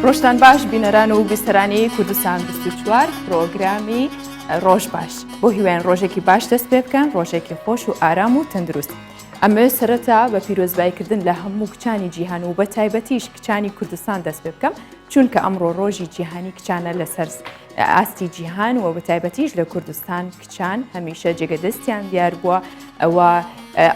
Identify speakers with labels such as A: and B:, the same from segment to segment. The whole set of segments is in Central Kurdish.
A: ڕۆژتان باش بینەران و بیسەرانی کوردستان 24 پرۆگرامی ڕۆژ باش بۆ هیوایان ڕۆژێکی باش دەست پێ بکەن ڕۆژێکی خۆش و ئارام و تەندروست ئەمەوێت سەرەتا بە پیرۆزبایکردن لە هەموو کچانی جیهان و بە تایبەتیش کچانی کوردستان دەست پێ بکەم چونکە ئەمڕۆ ڕۆژی جیهانی کچانە لەسەر ئاستی جیهان و بە تایبەتیش لە کوردستان کچان هەمیشە جێگە دەستیان دیار بووە ئەوە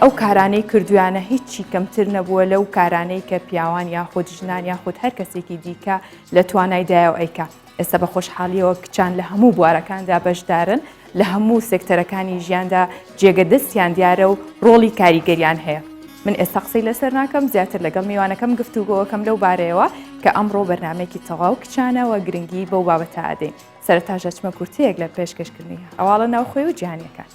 A: ئەو کارانەی کردویانە هیچی کەمتر نەبووە لەو کارانەی کە پیاوان یاخود ژنان یاخود هەر کەسێکی دیکە لە توانایدایە و ئەیکا. ئێستا بە خۆشحاڵیەوە کچان لە هەموو بوارەکاندا بەشدارن، لە هەموو سێکتەرەکانی ژیاندا جێگە دەستیان دیارە و ڕۆڵی کاریگەریان هەیە. من ئێستا قسەی لەسەر ناکەم، زیاتر لەگەڵ میوانەکەم گفتوگۆکەم لەو بارەیەوە کە ئەمڕۆ بەرنامەیەکی تەواو کچانە و گرنگی بەو بابەتە ئەدەین. سەرەتاش ئەچمە کورتەیەک لە پێشکەشکردنی هەواڵە ناوخۆی و جیهانیەکان.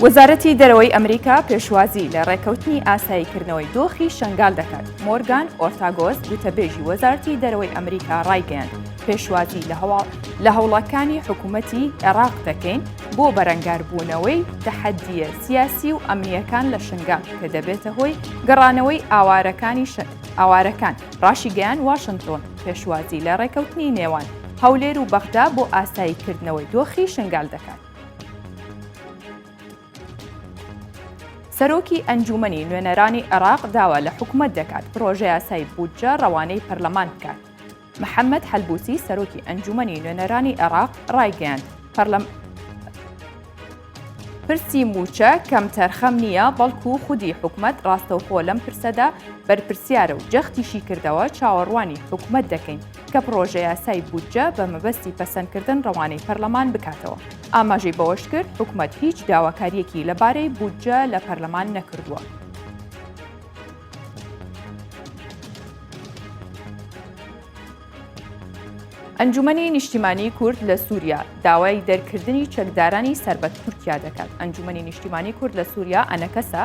A: وەزارەتی دەرەوەی ئەمریکا پێشوازی لە ڕێککەوتنی ئاساییکردنەوەی دۆخی شنگال دەکات. مۆرگان ئۆرتاگۆس گوتەبێژی وەزارەتی دەرەوەی ئەمریکا ڕایگەیاند، پێشوازی لە هەوڵەکانی حکوومەتی عێراق دەکەین بۆ بەرەنگاربوونەوەی تەحەدییە سیاسی و ئەمنییەکان لە شنگال کە دەبێتە هۆی گەڕانەوەی ئاوارەکانی ئاوارەکان، ڕاشیگەیاند واشنتۆن پێشوازی لە ڕێککەوتنی نێوان هەولێر و بەغدا بۆ ئاساییکردنەوەی دۆخی شنگال دەکات. سەرۆکی ئەنجوومەنی نوێنەرانی عێراق داوا لە حکومەت دەکات پڕۆژەیاسای بودجە ڕەوانەی پەرلەمان بکات. محەممەد حەلبوسی سەرۆکی ئەنجوومەنی نوێنەرانی عێراق ڕایگەیاند، پەرلەم پرسی مووچە کەمتەرخەم نییە، بەڵکو خودی حکومەت ڕاستەوخۆ لەم پرسەدا بەرپرسیارە و جەختیشی کردەوە چاوەڕوانی حکومەت دەکەین کە پڕۆژەیاسای بودجە بە مەبەستی پەسەندکردن ڕەوانەی پەرلەمان بکاتەوە. ئاماژەی بەوەشکرد، حکومەت هیچ داواکارییەکی لەبارەی بودجە لە پەرلەمان نەکردووە. ئەنجومەنی نیشتیمانی کورد لە سووریا داوای دەرکردنی چەکدارانی سەر بە تورکیا دەکات. ئەنجومەنی نیشتیمانی کورد لە سووریا ئەنەکەسە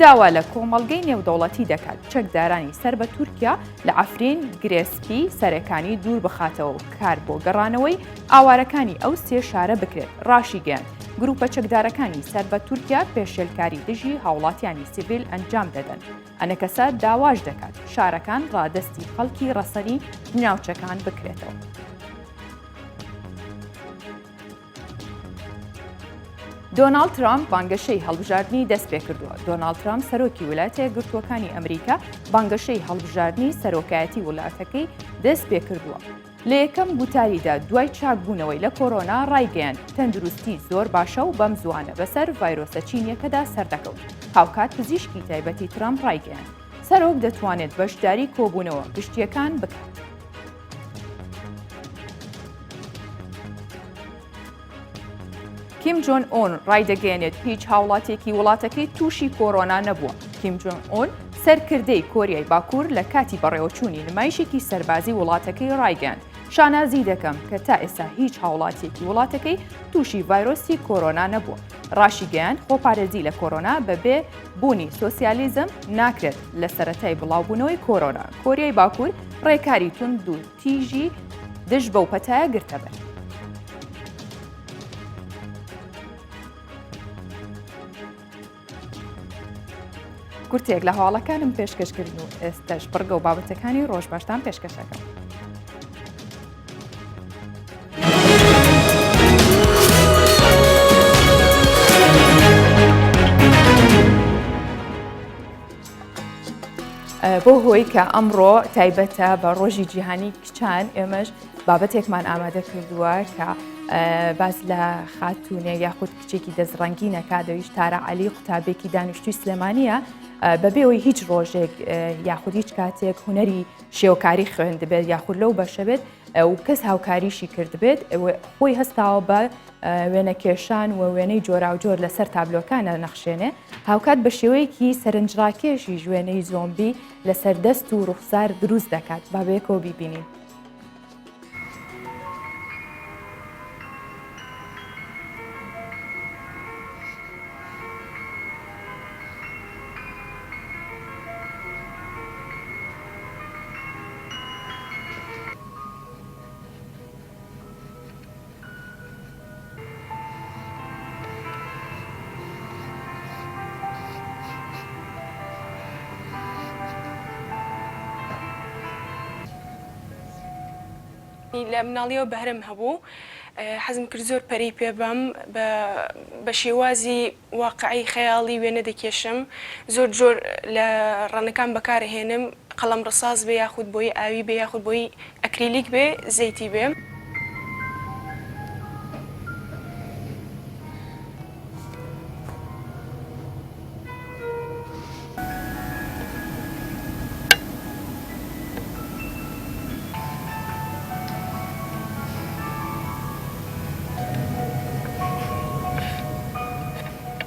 A: داوا لە کۆمەڵگەی نێودەوڵەتی دەکات چەکدارانی سەر بە تورکیا لە عەفرین، گرێسپی، سەرێکانی دوور بخاتەوە و کار بۆ گەڕانەوەی ئاوارەکانی ئەو سێ شارە بکرێت. ڕاشیگەیاند، گروپە چەکدارەکانی سەر بە تورکیا پێشێلکاری دژی هاوڵاتیانی سیڤیل ئەنجام دەدەن. ئەنەکەسە داواش دەکات شارەکان ڕادەستی خەڵکی ڕەسەنی ناوچەکان بکرێتەوە. دۆناڵد ترامپ بانگەشەی هەڵبژاردنی دەستپێکردووە. دۆناڵد ترامپ سەرۆکی ویلایەتە یەکگرتووەکانی ئەمریکا بانگەشەی هەڵبژاردنی سەرۆکایەتی وڵاتەکەی دەستپێکردووە. لە یەکەم گوتاریدا دوای چاکبوونەوەی لە کۆرۆنا ڕایگەیاند، تەندروستی زۆر باشە و بەم زووانە بەسەر ڤایرۆسە چینییەکەدا سەردەکەوت. هاوکات پزیشکی تایبەتی ترەمپ ڕایگەیاند، سەرۆک دەتوانێت بەشداری کۆبوونەوە گشتییەکان بکات. کیم جۆن ئۆن ڕایدەگەیەنێت هیچ هاوڵاتیەکی وڵاتەکەی تووشی کۆرۆنا نەبووە. کیم جۆن ئۆن سەرکردەی کۆریای باکوور لە کاتی بەڕێوەچوونی نمایشێکی سەربازی وڵاتەکەی ڕایگەیاند، شانازی دەکەم کە تا ئێستا هیچ هاوڵاتیەکی وڵاتەکەی تووشی ڤایرۆسی کۆرۆنا نەبووە. ڕاشیگەیاند خۆپارێزی لە کۆرۆنا بەبێ بوونی سۆسیالیزم ناکرێت. لە سەرەتای بڵاوبوونەوەی کۆرۆنا، کۆریای باکوور ڕێکاری توند و تیژی دژ بەو پەتایە گرتەبەر. کورتێک لە هەواڵەکانم پێشکەشکردن و ئێستش بڕگە و بابەتەکانی ڕۆژ باشتان پێشکەشەکەم. بەو هۆی کە ئەمڕۆ تایبەتە بە ڕۆژی جیهانی کچان ئێمەش بابەتێکمان ئامادە کردووە کە باس لە خاتونێ یاخود کچێکی دەستڕەنگی نەکا دەویش تارا عەلی قوتابێکی دانیشتوی سلێمانیە بەبێەوەی هیچ ڕۆژێک یاخود هیچ کاتێک هونەری شێوەکاری خوێندبێت یاخود لەو بەشە بێت و کەس هاوکاریشی کردبێت خۆی هەستاوە بە وێنەکێشان و وێنەی جۆراوجۆر لەسەر تابلۆکانە نەخشێنێ هاوکات بە شێوەیەکی سەرنجڕاکێشیش وێنەی زۆمبی لەسەر دەست و ڕوخسار دروست دەکات با بەیەکەوە بیبینین.
B: لە مناڵیەوە بەهرەم هەبوو حەزم کرد زۆر پەرەی پێ بەم بە شێوازی واقعی خەیاڵی وێنە دەکێشم زۆر جۆر لە ڕەنگەکان بەکارئەهێنم قەڵەم ڕساس بێ یاخود بۆیەی ئاوی بێ یاخود بۆیەی ئەکریلیک بێ زەیتی بێ.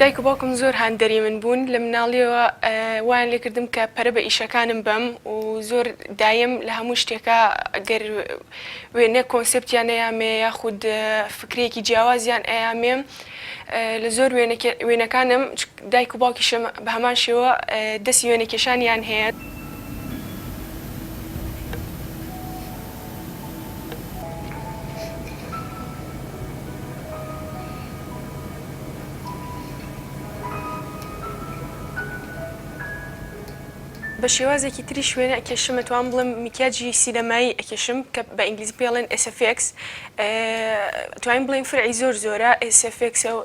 B: دایک و باوکم زۆر هاندەری من بوون لە مناڵیەوە وایان لێکردم کە پەرە بە ئیشەکانم بەم و زۆر دایم لە هەموو شتێکا گەر وێنە کۆنسێپتیان ئەیامێ یاخود فکرەیەکی جیاوازیان ئەیامێ لە زۆر وێنەکانم دایک و باوکیشم بە هەمان شێوە دەستی وێنەکێشانیان هەیە. بە شێوازێکی تریش وێنە ئەکێشم ئەتوانم بڵێم میکیاجی سینەمایی ئەکێشم کە بە ئینگلیزی پێی ئەڵێن SFX توانین بڵێین فرعی زۆر زۆرە SFX و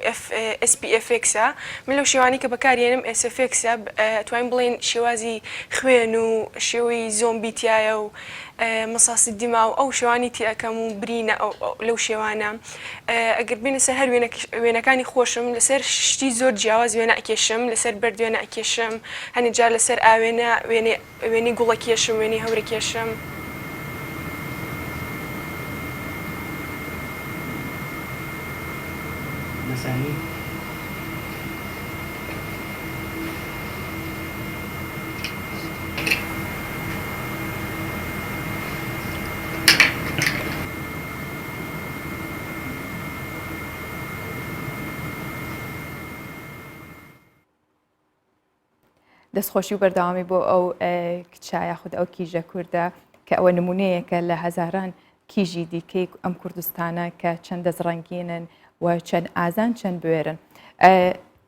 B: SPFX ە من لەو شێوانەی کە بەکارێنم SFX ە توانین بڵێین شێوازی خوێن و شێوەی زۆمبی تایە و مصاصی دماء و ئەو شێوانی تێ ئەکەم و برینە لەو شێوانە ئەگەر بینە سەر هەر وێنەکانی خۆشم لەسەر شتی زۆر جیاواز وێنە ئەکێشم لەسەر بەرد وێنە ئەکێشم هەنێ جار لەسەر ئاوێنە وێنەی گوڵە کێشم وێنەی هەورە کێشم.
C: دەزانی؟
A: دەستخۆشی و بەردەوامی بۆ ئەو کچە یاخود ئەو کیژە کوردە کە ئەوە نمونەیەکە لە هەزاران کیژی دیکەی ئەم کوردستانە کە چەند دەست ڕەنگینن و چەند ئازان چەند بوێرن.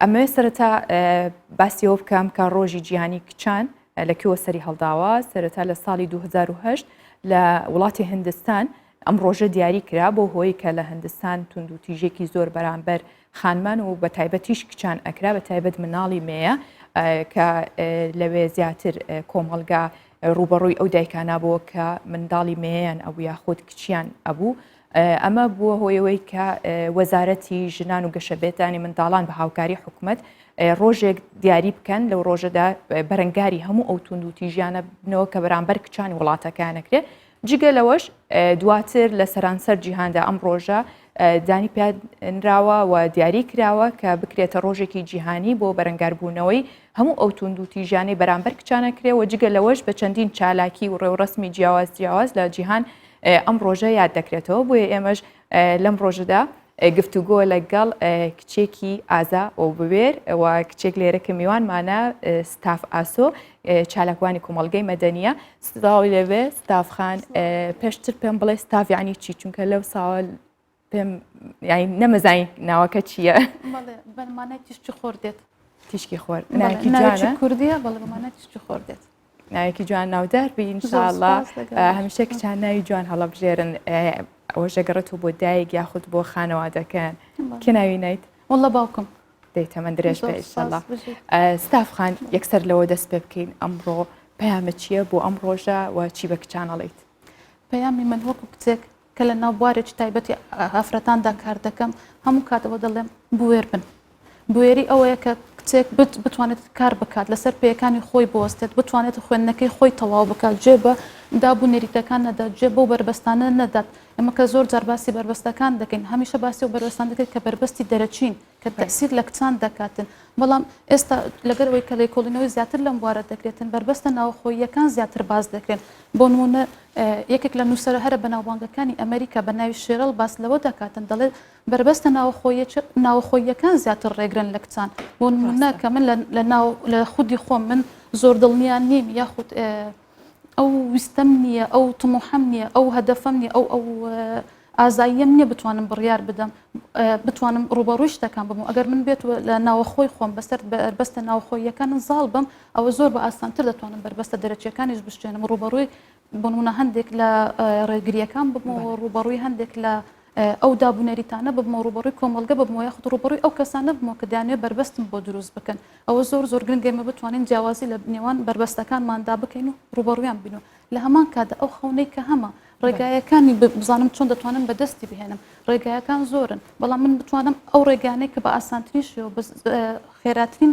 A: ئەمەوێ سەرەتا باسی ئەوە بکەم کە ڕۆژی جیهانی کچان لە کوێوە سەری هەڵداوە سەرەتا لە ساڵی 2010 لە وڵاتی هندستان ئەم ڕۆژە دیاری کرا بۆ هۆی کە لە هندستان توندوتیژێکی زۆر بەرامبەر خانمان و بە تایبەتیش کچان ئەکرا بە تایبەت مناڵی مێیە کە لەوێ زیاتر کۆمەڵگا ڕووبەڕووی ئەو دایکانە بووە کە منداڵی مێیان ئەبوو یاخود کچیان ئەبوو ئەمە بووە هۆیەوەی کە وەزارەتی ژنان و گەشەبێتانی منداڵان بە هاوکاری حکومت ڕۆژێک دیاری بکەن لەو ڕۆژەدا بەرەنگاری هەموو ئەو توند و تیژیانە بنەوە کە بەرامبەر کچانی وڵاتەکانەکرێ جگە لەوەش دواتر لە سەرانسەر جیهاندا ئەم ڕۆژە دانی پێنراوە و دیاری کراوە کە بکرێتە ڕۆژێکی جیهانی بۆ بەرەنگاربوونەوەی هەموو ئەو توند و تیژانەی بەرامبەر کچانە کرێ و جگە لەوەش بە چەندین چالاکی و ڕێوڕەسمی جیاواز جیاواز لە جیهان ئەم ڕۆژە یاد دەکرێتەوە بۆیە ئێمەش لەم ڕۆژەدا گفتوگۆ لەگەڵ کچێکی ئازا و بوێر و کچێک لێرە کە میوانمانە ستاف ئاسۆ چالاکوانی کۆمەڵگەی مەدەنیە سڵاوی لێبێ ستاف خان پێشتر پێم بڵێ ستاف یعنی چی چونکە لەو ساوە پێم یعنی نەمەزانی ناوەکە چییە؟
D: بەمانای تیشکی خۆر دێت
A: تیشکی خۆر
D: ناوێکی کوردیە بەڵێ بەمانای تیشکی خۆر دێت
A: ناوێکی جوان ناودار بی انشاءاللە هەمیشە کچان ناوی جوان هەڵەبژێرن ئەوەش دەگەڕێتەوە بۆ دایک یاخود بۆ خانەوادەکەیان کێ ناوی نایت؟
D: واللە باوکم
A: دەی تەمەن درێژ بێ ئیشەڵا ستاف خان یەکسەر لەوە دەست پێ بکەین ئەمڕۆ پەیامە چییە بۆ ئەم ڕۆژە و چی بە کچان ئەڵێیت؟
D: پەیامی من وەکو کچێک کە لە ناو بوارێکی تایبەتی ئافرەتاندا کار دەکەم هەموو کاتەوە دەڵێم بوێر بن بوێری ئەوەیە کە کچێک بتوانێت کار بکات لەسەر پێیەکانی خۆی بوەستێت بتوانێت خوێندنەکەی خۆی تەواو بکات جێ بە داب و نەریتەکان نەدات جێ بەو بەربەستانە نەدات ئێمە کە زۆر جار باسی بەربەستەکان دەکەین هەمیشە باسی ئەو بەربەستان دەکەین کە بەربەستی دەرەکین کە تەئسیر لە کچان دەکاتن بەڵام ئێستا لەگەر ئەوەی کە لێکۆڵینەوەی زیاتر لەم بوارە دەکرێتن بەربەستە ناوخۆییەکان زیاتر باس دەکرێن بۆ نمونە یەکێک لە نووسەرە هەرە بەناوبانگەکانی ئەمریکا بە ناوی شێرڵ باس لەوە دەکاتن دەڵێت بەربەستە ناوخۆییەکان زیاتر ڕێگرن لە کچان بۆ نمونە کە من لە ناو لە خودی خۆم من زۆر دڵنیا نیم یاخود ئەو ویستەم نییە ئەو تموحەم نییە ئەو هەدەفەم نییە ئەو ئەو ئازاییەم نییە بتوانم بڕیار بدەم بتوانم ڕوبەڕووی شتەکان بم و ئەگەر من بێت لە ناوەخۆی خۆم بەسەر بەربەستە ناوخۆییەکانم زاڵ بم ئەوە زۆر بە ئاسانتر دەتوانم بەربەستە دەرەکیەکانیش بشکێنم ڕوبەڕووی. بۆ نمونە هەندێک لە ڕێگریەکان ببمەوە ڕووبەڕووی هەندێک لە ئەو دابونەریتانە ببمەوە ڕووبەڕووی کۆمەڵگە ببمەوە یاخود ڕووبەڕووی ئەو کەسانە ببمەوە کە دەیانەوێت بەربەستم بۆ دروست بکەن. ئەوە زۆر زۆر گرنگە ئێمە بتوانین جیاوازی لە نێوان بەربەستەکانماندا بکەین و ڕووبەڕوویان ببینەوە. لە هەمان کاتدا ئەو خەونەی کە هەمە ڕێگایەکانی بزانم چۆن دەتوانم بەدەستی بهێنم. ڕێگایەکان زۆرن، بەڵام من بتوانم ئەو ڕێگانەی کە بە ئاسانترین شێوە بە خێراترین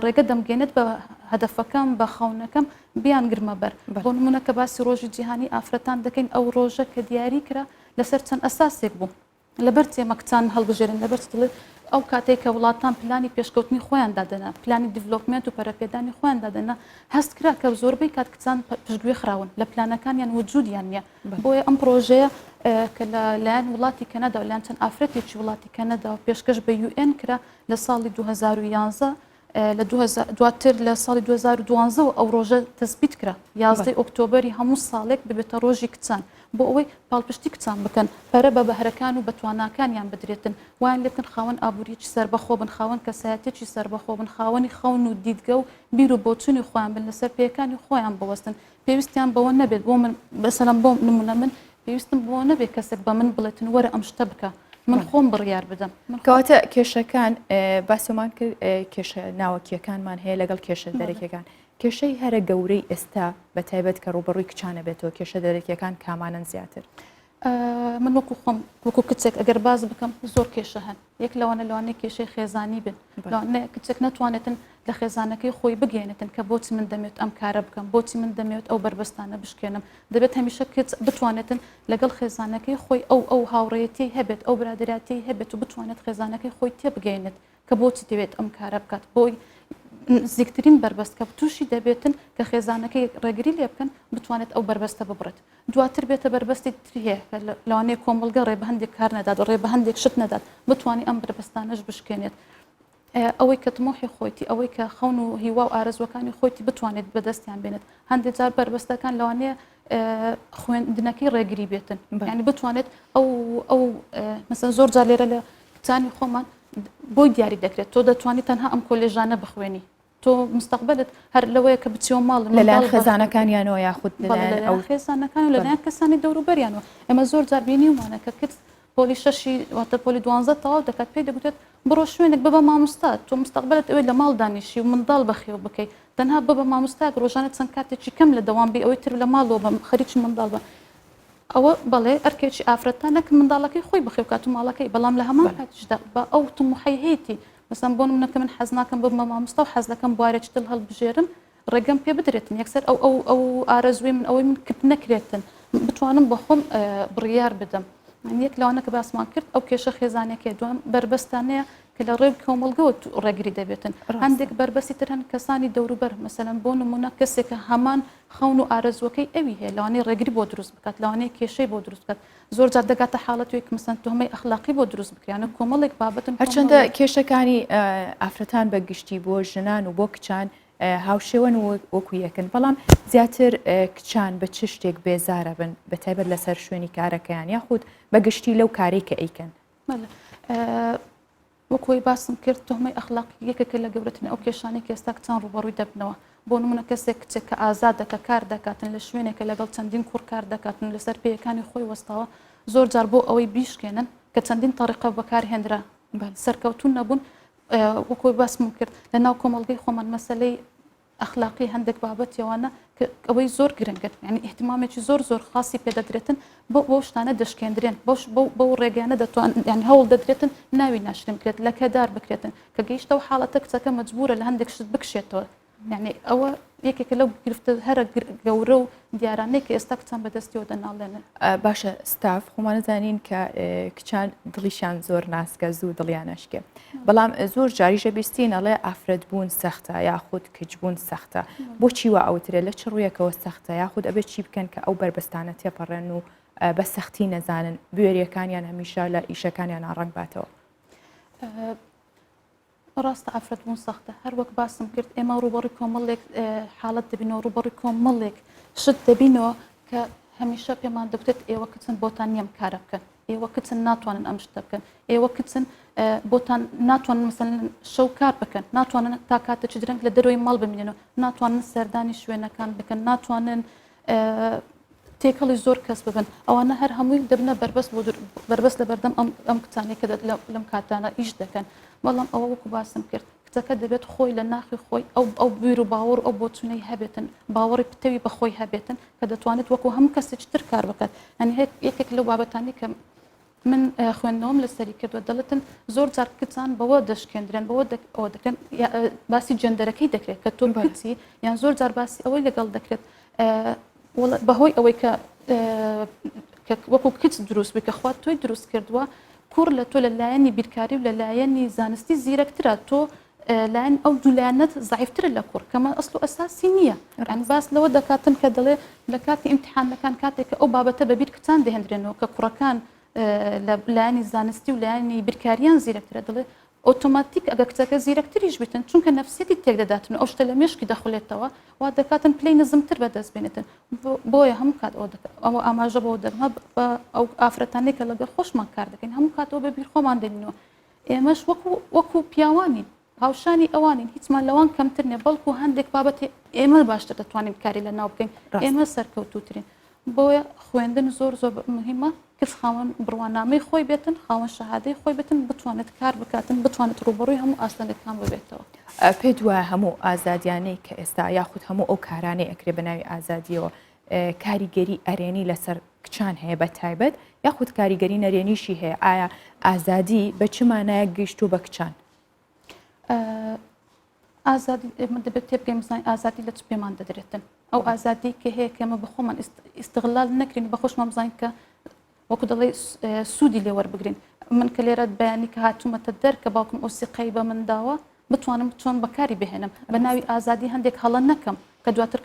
D: ڕێگە دەمگەێنێت بە هەدەفەکەم بە خەونەکەم بیانگرمە بەر. بۆ نمونە کە باسی ڕۆژی جیهانی ئافرەتان دەکەین ئەو ڕۆژە کە دیاری کرا لەسەر چەند ئەساسێک بوو. لەبەر چی ئێمە کچان هەڵبژێرین؟ لەبەر چ دەڵێت ئەو کاتەی کە وڵاتان پلانی پێشکەوتنی خۆیان دادەنا، پلانی development و پەرەپێدانی خۆیان دادەنا، هەست کرا کە زۆربەی کات کچان پشتگوێ خراون، لە پلانەکانیان وجودیان نییە. بۆیە ئەم پرۆژەیە کە لە لایەن وڵاتی کەنەدا و لایەن چەند ئافرەتێکی وڵاتی کەنەداوە پێشکەش بە UN کرا لە ساڵی 2011 لە دواتر لە ساڵی 2012 وە ئەو ڕۆژە تەسبیت کرا یازدەی ئۆکتۆبەری هەموو ساڵێک ببێتە ڕۆژی کچان بۆ ئەوەی پاڵپشتی کچان بکەن پەرە بە بەهرەکان و بە تواناکانیان بدرێتن وایان لێ بکەن خاوەن ئابووریی سەربەخۆ بن خاوەن کەسایەتیی سەربەخۆ بن خاوەنی خەون و دیدگە و بیر و بۆچوونی خۆیان بن لەسەر پێیەکانی خۆیان بوەستن پێویستیان بەوە نەبێت بۆ من مەسەلەن بۆ نمونە من پێویستم بەوە نەبێت کەسێک بە من بڵێتن وەرە ئەم شتە بکە من خۆم بڕیار بدەم.
A: کەواتە کێشەکان باسمان کرد کێشە ناوەکیەکانمان هەیە لەگەڵ کێشە دەرەکیەکان کێشەی هەرە گەورەی ئێستا بە تایبەت کە ڕووبەڕووی کچانە بێتەوە کێشە دەرەکیەکان کامانەن زیاتر؟
D: من وەکو خۆم وەکو کچێک ئەگەر باس بکەم زۆر کێشە هەن یەک لەوانە لەوانەیە کێشەی خێزانی بن لەوانەیە کچێک نەتوانێتن لە خێزانەکەی خۆی بگەێنێتن کە بۆچی من دەمێت ئەم کارە بکەم بۆچی من دەمێت ئەو بەربەستانە بشکێنم دەبێت هەمیشە کچ بتوانێتن لەگەڵ خێزانەکەی خۆی ئەو ئەو هاوڕێیەتی هەبێت ئەو برادەراتی هەبێت و بتوانێت خێزانەکەی خۆی تێبگەێنێت کە بۆچی دەوێت ئەم کارە بکات بۆی نزیکترین بەربەست کە تووشی دەبێتن کە خێزانەکەی ڕێگری لێ بکەن بتوانێت ئەو بەربەستە ببڕێت دواتر بێتە بەربەستی تری هەیە کە لەوانەیە کۆمەڵگە ڕێ بە هەندێک کار نەدات و ڕێ بە هەندێک شت نەدات بتوانێت ئەم بەربەستانەش بشکێنێت ئەوەی کە تموحی خۆیتی ئەوەی کە خەون و هیوا و ئارەزوەکانی خۆیتی بتوانێت بەدەستیان بێنێت هەندێک جار بەربەستەکان لەوانەیە خوێندنەکەی ڕێگری بێتن ینی بتوانێت ئەو ئەو مەسەن زۆر جار لێرە لە کچانی خۆمان بۆی دیاری دەکرێت تۆ دەتوانیت تەنها ئەم کۆلێژانە بخوێنی تۆ مستەقبلت هەر لەوەیە کە بچیەوە ماڵ
A: لەلایەن خێزانەکانیانەوە یاخود
D: لەلایەن ئەو خێزانەکان و لەلایەن کەسانی دەوروبەریانەوە ئێمە زۆر جار بینیومانە کە کچ پۆلی شەشی واتە پۆلی دوانزە تەواو دەکات پێی دەگوتێت بڕۆ شوێنێک ببە مامۆستا تۆ مستەقبلت ئەوێ لە ماڵ دانیشی و منداڵ بەخێو بکەی تەنها ببە مامۆستایەک ڕۆژانە چەند کاتێکی کەم لە دەوام بی ئەوەی تر لە ماڵەوە بە خەریکی منداڵ بە ئەوە بەڵێ ئەرکێکی ئافرەتانە کە منداڵەکەی خۆی بەخێو کات و ماڵەکەی بەڵام لە هەمان کاتیشدا بە ئەو تموحەی هەیەتی مەسەن بۆ نمونە کە من حەز ناکەم ببمە مامۆستا و حەز دەکەم بوارێکی تر هەڵبژێرم ڕێگەم پێ بدرێتن یەکسەر ئەو ئەو ئەو ئارەزووی من ئەوەی من کپ نەکرێتن بتوانم بە خۆم بڕیار بدەم یەک لەوانە کە باسمان کرد ئەو کێشە خێزانەکەی دوام بەربەستانەیە کە لە ڕێو کۆمەڵگەوە ڕێگری دەبێتن هەندێک بەربەستی تر هەن کەسانی دەوروبەر مەسەلەن بۆ نمونە کەسێکە هەمان خەون و ئارەزووەکەی ئەوی هەیە لەوانەیە ڕێگری بۆ دروست بکات لەوانەیە کێشەی بۆ دروست بکات زۆر جار دەگاتە حاڵەتێک مەسەن تۆمەی ئەخلاقی بۆ دروست بکرێت کۆمەڵێک بابەتن
A: هەرچەندە کێشەکانی ئافرەتان بە گشتی بۆ ژنان و بۆ کچان هاوشێوەن و وەکو یەکن بەڵام زیاتر کچان بە چ شتێک بێزارە بن بە تایبەت لەسەر شوێنی کارەکەیان یاخود بە گشتی لەو کارەی کە ئەیکەن
D: وەک خۆی باسم کرد تۆهمەی ئەخلاقی یەکێکە لە گەورەترین ئەو کێشانەی کە ئێستا کچان ڕووبەڕووی دەبنەوە. بۆ نموونە کەسێک کچێک کە ئازادە کە کار دەکاتن لە شوێنێکە لەگەڵ چەندین کوڕ کار دەکاتن و لەسەر پێیەکانی خۆی وەستاوە زۆر جار بۆ ئەوەی بیشکێنن کە چەندین تەڕیقە بەکار هێنرا سەرکەوتوو نەبوون وەک خۆی باسم کرد لە ناو کۆمەڵگەی خۆمان مەسەلەی ئەخلاقی هەندێک بابەتی ئەوانە کە ئەوەی زۆر گرنگن یعنی ئیهتمامێکی زۆر زۆر خاصی پێدەدرێتن بۆ بەو شتانە دەشکێندرێن بەو بەو ڕێگانە دەتوان یعنی هەوڵ دەدرێتن ناوی ناشرین بکرێت لەکەدار بکرێتن کە گەیشتەوە حاڵەتە کچەکە مەجبورە لە هەندێک شت بکشێتەوە یعنی ئەوە یەکێکە لەو گرفتە هەرە گەورە و دیارانەی کە ئێستا کچان بەدەستیەوە دەناڵێنن.
A: باشە ستاف خۆمان زانین کە کچان دڵیشان زۆر ناسکە زوو دڵیان نەشکێ بەڵام زۆر جاریشە بیستین ئەڵێ ئافرەت بوون سەختە یاخود کچ بوون سەختە بۆچی وا ئەوترێ لە چ ڕوویەکەوە سەختە یاخود ئەبێ چی بکەن کە ئەو بەربەستانە تێپەڕێن و بە سەختی نەزانن بوێریەکانیان هەمیشە لە ئیشەکانیان ڕەنگ باتەوە.
D: ڕاستە ئافرەت بوون سەختە، هەر وەک باسم کرد ئێمە ڕووبەڕووی کۆمەڵێک حاڵەت دەبینەوە، ڕووبەڕووی کۆمەڵێک شت دەبینەوە کە هەمیشە پێمان دەگوترێت ئێوە کچن بۆتان نییە ئەم کارە بکەن، ئێوە کچن ناتوانن ئەم شتە بکەن، ئێوە کچن بۆتان ناتوانن مەسەلەن شەو کار بکەن، ناتوانن تا کاتێکی درەنگ لە دەرەوەی ماڵ بمێننەوە، ناتوانن سەردانی شوێنەکان بکەن، ناتوانن. تێکەڵی زۆر کەس ببن ئەوانە هەر هەمووی دەبنە بەربەست بۆ بەربەست لە بەردەم ئەم ئەم کچانەی کە لەم کاتانە ئیش دەکەن بەڵام ئەوە وەکو باسم کرد کچەکە دەبێت خۆی لە ناخی خۆی ئەو ئەو بیر و باوەڕ ئەو بۆچوونەی هەبێتن باوەڕی پتەوی بە خۆی هەبێتن کە دەتوانێت وەکو هەموو کەسێکی تر کار بکات یانی یەکێک لەو بابەتانی کە من خوێندنەوەم لەسەری کردووە دەڵێتن زۆر جار کچان بەوە دەشکێندرێن بەوە ئەوە دەکرێن باسی جێندەرەکەی دەکرێت کە تۆ کچی یان زۆر جار باسی ئەوەی لەگەڵ دەکرێت بەهۆی ئەوەی کە وەکو کچ دروست بووی کە خوا تۆی دروست کردووە کوڕ لە تۆ لە لایەنی بیرکاری و لە لایەنی زانستی زیرەکترە تۆ لایەن ئەو دوو لایەنەت زەعیفترە لە کوڕ کەمە ئەسڵ و ئەساسی نییە یانی باس لەوە دەکاتن کە دەڵێ لە کاتی ئیمتحانەکان کاتێک کە ئەو بابەتە بە بیر کچان دەهێندرێنەوە کە کوڕەکان لە لایەنی زانستی و لایەنی بیرکاریان زیرەکترە دەڵێ ئۆتۆماتیک ئەگە کچەکە زیرەکتریش بیتن چونکە نەفسیەتی تێک دەداتن و ئەو شتە لە مێشکی دەخولێتەوە وا دەکاتن پلەی نزمتر بەدەست بێنێتن بۆیە هەموو کات ئەوە دەکات ئەوە ئاماژە بەوە دەکەم بە ئەو ئافرەتانەی کە لەگەڵ خۆشمان کار دەکەین هەموو کاتەوە بە بیر خۆمان دێنینەوە ئێمەش وەکو وەکو پیاوانین هاوشانی ئەوانین هیچمان لەوان کەمتر نیە بەڵکو هەندێک بابەتی ئێمە باشتر دەتوانین کاری لە ناو بکەین ئێمە سەرکەوتوترین بۆیە خوێندن زۆر زۆر مهمە کەس خاوەن بڕوانامەی خۆی بێتن خاوەن شەهادەی خۆی بێتن بتوانێت کار بکاتن بتوانێت ڕوبەڕووی هەموو ئاستەنگەکان ببێتەوە.
A: پێت وایە هەموو ئازادیانەی کە ئێستا یاخود هەموو ئەو کارانەی ئەکرێ بە ناوی ئازادیەوە کاریگەری ئەرێنی لەسەر کچان هەیە بە تایبەت یاخود کاریگەری نەرێنیشی هەیە ئایا ئازادی بە چ مانایەک گەیشتووە بە کچان؟
D: ئازادی ئێمە دەبێت تێبگەین بزانین ئازادی لە چ پێمان دەدرێتن ئەو ئازادی کە هەیە کە ئێمە بە خۆمان ئیستغلال نەکرین بە خۆشمان بزانین کە وەکو دەڵێ سوودی لێ وەربگرین من کە لێرە بەیانی کە هاتوومەتە دەر کە باوکم ئەو سیقەی بە من داوە بتوانم چۆن بەکاری بهێنم بە ناوی ئازادی هەندێک هەڵە نەکەم کە دواتر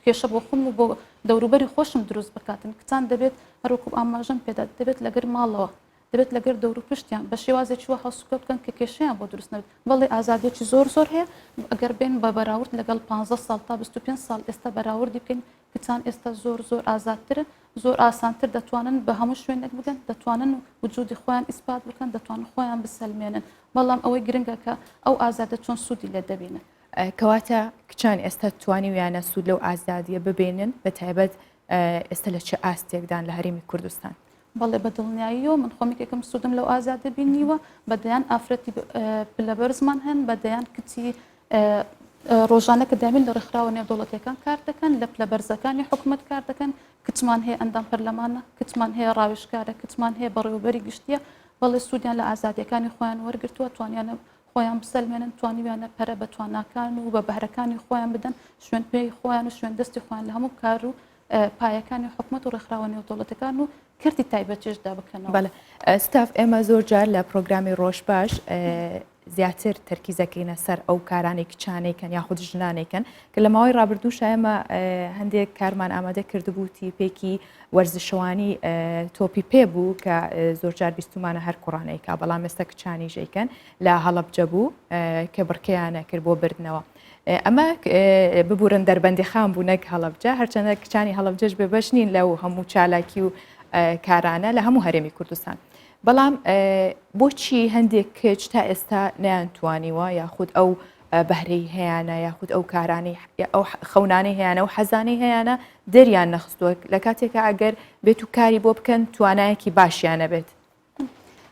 D: کێشە بۆ خۆم و بۆ دەوروبەری خۆشم دروست بکاتن کچان دەبێت هەروەکو ئاماژەم پێدا دەبێت لەگەر ماڵەوە دەبێت لەگەر دەوروپشتیان بە شێوازێکی وا هەڵسوکەوت بکەن کە کێشەیان بۆ دروست نەبێت. بەڵێ ئازادیەکی زۆر زۆر هەیە، ئەگەر بێن بە بەراورد لەگەڵ 15 ساڵ تا 25 ساڵ ئێستا بەراوردی بکەین کچان ئێستا زۆر زۆر ئازادترن، زۆر ئاسانتر دەتوانن بە هەموو شوێنێک بگەن، دەتوانن وجودی خۆیان ئیسپات بکەن، دەتوانن خۆیان بسەلمێنن، بەڵام ئەوەی گرنگە کە ئەو ئازادە چۆن سوودی لێ دەبینن.
A: کەواتە کچان ئێستا توانیویانە سوود لەو ئازادیە ببینن بە تایبەت ئێستا لە چ ئاستێکدان لە هەرێمی کوردستان؟
D: بەڵێ بە دڵنیاییەوە من خۆم یەکێکم سوودم لەو ئازادە بینیوە بە دەیان ئافرەتی پلە بەرزمان هەن بە دەیان کچی ڕۆژانە کە دامین لە ڕێکخراوە نێودەوڵەتیەکان کار دەکەن لە پلە بەرزەکانی حکومەت کار دەکەن کچمان هەیە ئەندام پەرلەمانە کچمان هەیە ڕاوێژکارە کچمان هەیە بەڕێوەبەری گشتیە بەڵێ سوودیان لە ئازادیەکانی خۆیان وەرگرتووە توانیانە خۆیان بسەلمێنن توانیویانە پەرە بە تواناکان و بە بەهرەکانی خۆیان بدەن شوێن پێی خۆیان و شوێن دەستی خۆیان لە هەموو کار و پایەکانی حکومەت و ڕێکخراوە نێودەوڵەتەکان و کەرتی تایبەتیشدا بکەنەوە.
A: بەڵێ ستاف ئێمە زۆر جار لە پرۆگرامی ڕۆژ باش زیاتر تەرکیزەکەینە سەر ئەو کارانەی کچانێکن یاخود ژنانێکن کە لە ماوەی ڕابردوو ئێمە هەندێک کارمان ئامادە کردبوو تیپێکی وەرزشەوانی تۆپی پێ بوو کە زۆرجار بیستمانە هەر کوڕانێکا بەڵام ئێستا کچانی ژەیکەن لە هەڵەبجە بوو کە بڕکەیانە کرد بۆ بردنەوە. ئەمە ببورن دەربەندیخان بوو نەک هەڵەبجە، هەرچەندە کچانی هەڵەبجەش بێبەش نین لەو هەموو چالاکی و کارانە لە هەموو هەرێمی کوردستان. بەڵام بۆچی هەندێک کچ تا ئێستا نەیانتوانیوە یاخود ئەو بەهرەی هەیانە یاخود ئەو کارانەی ئەو خەونانەی هەیانە و حەزانەی هەیانە دەریان نەخستووە لە کاتێکا ئەگەر بێت و کاری بۆ بکەن توانایەکی باشیان نەبێت.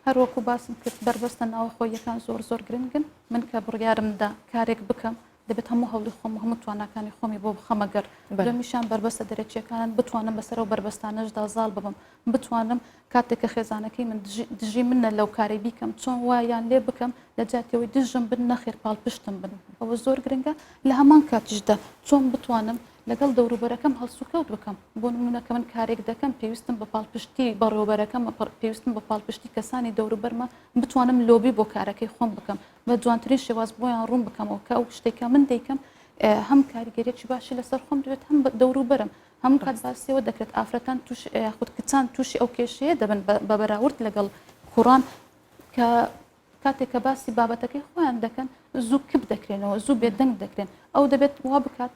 D: هەر وەکو باسم کرد بەربەستە ناوەخۆییەکان زۆر زۆر گرنگن، من کە بڕیارم دا کارێک بکەم دەبێت هەموو هەوڵی خۆم و هەموو تواناکانی خۆمی بۆ بخەمە گەڕ، دووەمیشیان بەربەستە دەرەکییەکانن بتوانم بەسەر ئەو بەربەستانەشدا زاڵ ببم، بتوانم کاتێک کە خێزانەکەی من دژی منە لەو کارەی بیکەم چۆن وایان لێ بکەم لە جیاتی ئەوەی دژم بن نەخێر پاڵپشتم بن ئەوە زۆر گرنگە، لە هەمان کاتیشدا چۆن بتوانم لەگەڵ دەوروبەرەکەم هەڵسوکەوت بکەم، بۆ نموونە کە من کارێک دەکەم پێویستم بە پاڵپشتی بەڕێوەبەرەکەمە، پێویستم بە پاڵپشتی کەسانی دەوروبەرمە، بتوانم لۆبی بۆ کارەکەی خۆم بکەم، بە جوانترین شێواز بۆیان ڕوون بکەمەوە کە ئەو شتێک کە من دەیکەم هەم کاریگەریی باشی لەسەر خۆم دەبێت هەم دەوروبەرم. هەموو کات باسی ئەوە دەکرێت ئافرەتان تووش یاخود کچان تووشی ئەو کێشەیە دەبن بە بەراورد لەگەڵ کوڕان کە کاتێک کە باسی بابەتەکەی خۆیان دەکەن زوو کپ دەکرێنەوە زوو بێدەنگ دەکرێن ئەو دەبێت وا بکات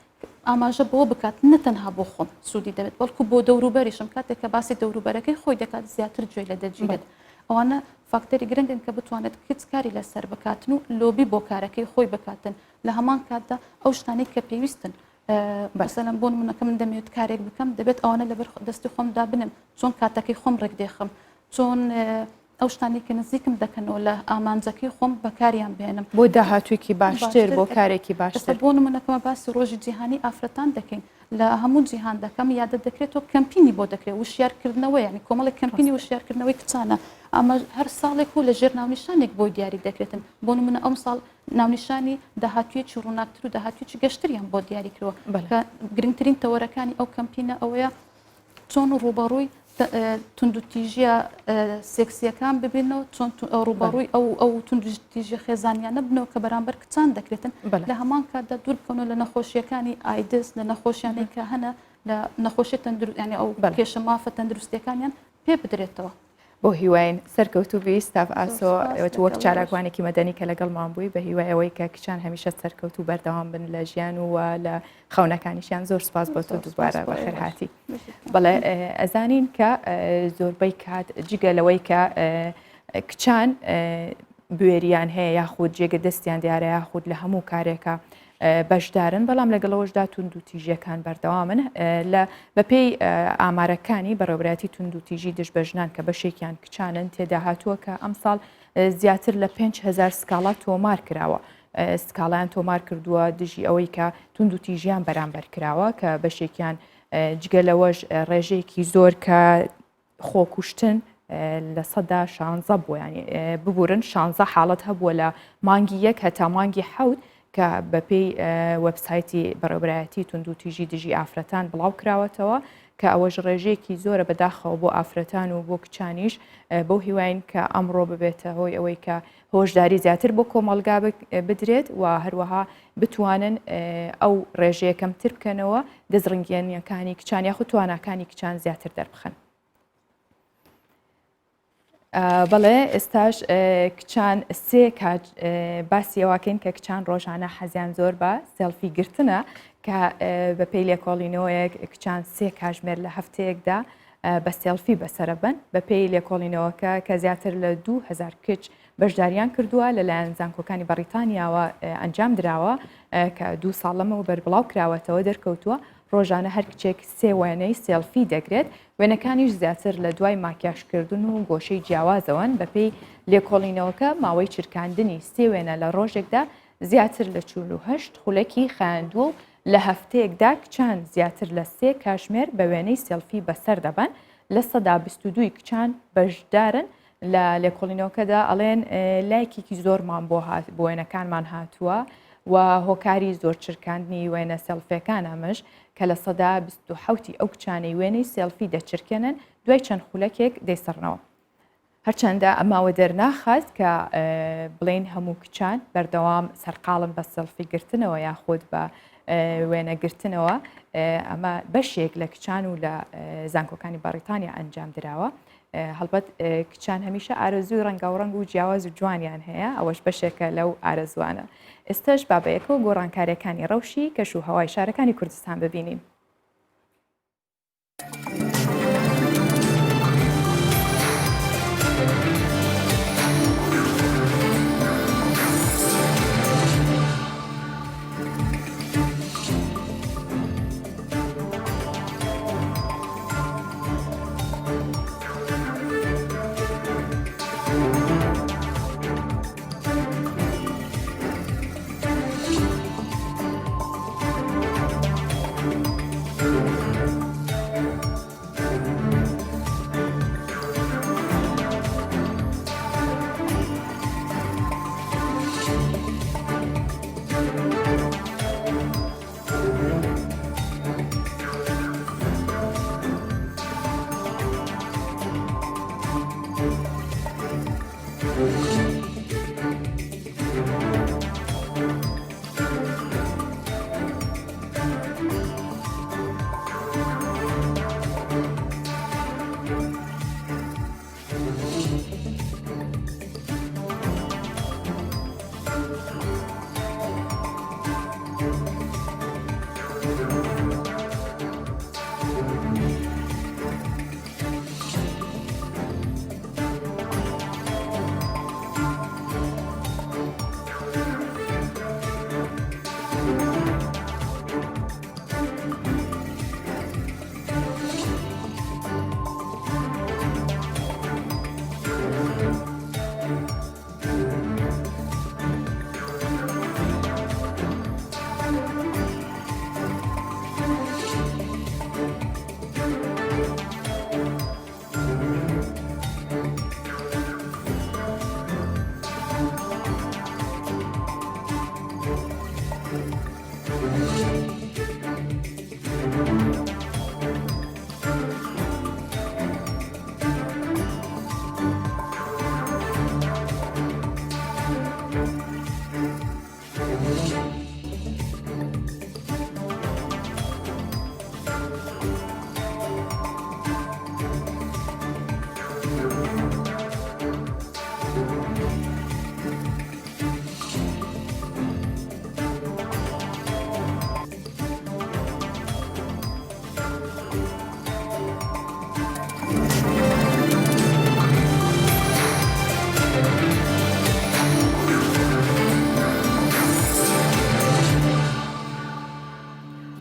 D: ئاماژە بۆ بکات نە تەنها بۆ خۆم سوودی دەبێت بەڵکو بۆ دەوروبەریشم کاتێک کە باسی دەوروبەرەکەی خۆی دەکات زیاتر گوێی لە دەگیرێت ئەوانە فاکتەری گرنگن کە بتوانێت کچ کاری لەسەر بکاتن و لۆبی بۆ کارەکەی خۆی بکاتن لە هەمان کاتدا ئەو شتانەی کە پێویستن. مەسەلەن بۆ نمونە کە من دەمەوێت کارێک بکەم دەبێت ئەوانە لەبەر دەستی خۆم دابنێم چۆن کاتەکەی خۆم ڕێک دێخم چۆن ئەو شتانەی کە نزیکم دەکەنەوە لە ئامانجەکەی خۆم بەکاریان بهێنم
A: بۆ داهاتوویەکی باشتر بۆ کارێکی باشتر
D: بۆ نمونەکەمە باسی ڕۆژی جیهانی ئافرەتان دەکەین لە هەموو جیهان دەکەم یادە دەکرێتەوە کەمپینی بۆ دەکرێت وشیارکردنەوە یعنی کۆمەڵێک کەمپینی وشیارکردنەوەی کچانە ئەمە هەر ساڵێک و لە ژێر ناونیشانێک بۆی دیاری دەکرێتن بۆ نمونە ئەم ساڵ ناونیشانی داهاتوویەکی ڕووناکتر و داهاتوویەکی گەشتریان بۆ دیاری کردووە کە گرنگترین تەوەرەکانی ئەو کەمپینە ئەوەیە چۆن ڕووبەڕووی توندوتیژیە سێکسیەکان ببینەوە چۆن ڕووبەڕووی ئەو ئەو توندوتیژیە خێزانیانە بنەوە کە بەرامبەر کچان دەکرێتن لە هەمان کاتدا دوور بکەونەوە لە نەخۆشیەکانی ئایدز لە نەخۆشیانەی کە هەنە لە نەخۆشی تەندروست یعنی ئەو کێشە مافە تەندروستیەکانیان پێ بدرێتەوە.
A: بۆ هیواین سەرکەوتوو بی ستاف ئاسۆ وەک چالاکوانێکی مەدەنی کە لەگەڵمان بووی بە هیوای ئەوەی کە کچان هەمیشە سەرکەوتوو بەردەوام بن لە ژیان و لە خەونەکانیشیان زۆر سپاس بۆ تۆ دووبارە بەخێرهاتی بەڵێ ئەزانین کە زۆربەی کات جگە لەوەی کە کچان بوێریان هەیە یاخود جێگە دەستیان دیارە یاخود لە هەموو کارێکە بەشدارن، بەڵام لەگەڵەوەشدا توندوتیژیەکان بەردەوامن لە بەپێی ئامارەکانی بەڕێوەبەرایەتی توندوتیژی دژ بە ژنان کە بەشێکیان کچانن تێدا هاتووە کە ئەمساڵ زیاتر لە 5هزار سکاڵا تۆمار کراوە سکاڵیان تۆمار کردووە دژی ئەوەی کە توندوتیژیان بەرامبەر کراوە کە بەشێکیان جگە لەوەش ڕێژەیەکی زۆر کە خۆکوشتن 16% بووە ینی ببورن 16 حاڵەت هەبووە لە مانگی یەک هەتا مانگی حەوت کە بەپێی وەبسایتی بەڕێوبەرایەتی توندوتیژی دژی ئافرەتان بڵاو کراوەتەوە کە ئەوەش ڕێژەیەکی زۆرە بەداخەوە بۆ ئافرەتان و بۆ کچانیش بەو هیواین کە ئەمڕۆ ببێتە هۆی ئەوەی کە هۆشداری زیاتر بۆ کۆمەڵگا بدرێت و هەروەها بتوانن ئەو ڕێژەیە کەمتر بکەنەوە دەستڕنگێنیەکانی کچان یاخود تواناکانی کچان زیاتر دەربخەن. بەڵێ ئێستاش کچان سێ کات باسی ئەوەکەین کە کچان ڕۆژانە حەزیان زۆر بە سێڵفی گرتنە کە بە پێی لێکۆڵینەوەیەک کچان سێ کاژمێر لە هەفتەیەکدا بە سێڵفی بەسەرە بن بە پێی لێکۆڵینەوەکە کە زیاتر لە 2000 کچ بەشداریان کردووە لەلایەن زانکۆکانی بەڕیتانیاوە ئەنجام دراوە کە دوو ساڵ لەمەوبەر بڵاو کراوەتەوە دەرکەوتووە ڕۆژانە هەر کچێک سێ وێنەی سێڵفی دەگرێت وێنەکانیش زیاتر لە دوای ماکیاژکردن و گۆشەی جیاوازەوەن بەپێی لێکۆڵینەوەکە ماوەی چرکاندنی سێ وێنە لە ڕۆژێکدا زیاتر لە 48 خولەکی خایاندووە و لە هەفتەیەکدا کچان زیاتر لە سێ کاژمێر بە وێنەی سێڵفی بەسەر دەبەن، 22% ی کچان بەشدارن لە لێکۆڵینەوەکەدا ئەڵێن لایکێکی زۆرمان بۆ هات بۆ وێنەکانمان هاتووە و هۆکاری زۆر چرکاندنی وێنە سێڵفیەکان ئەمەش کە 27% ی ئەو کچانەی وێنەی سێڵفی دەچرکێنن دوای چەند خولەکێک دەیسڕنەوە. هەرچەندە ئەمە وەدەرناخات کە بڵێین هەموو کچان بەردەوام سەرقاڵن بە سێڵفی گرتنەوە یاخود بە وێنە گرتنەوە ئەمە بەشێک لە کچان و لە زانکۆکانی بەڕیتانیا ئەنجام دراوە هەڵبەت کچان هەمیشە ئارەزووی ڕەنگاوڕەنگ و جیاواز و جوانیان هەیە ئەوەش بەشێکە لەو ئارەزوانە ئێستاش بابەیەکەوە گۆڕانکاریەکانی ڕەوشی کەش و هەوای شارەکانی کوردستان ببینین.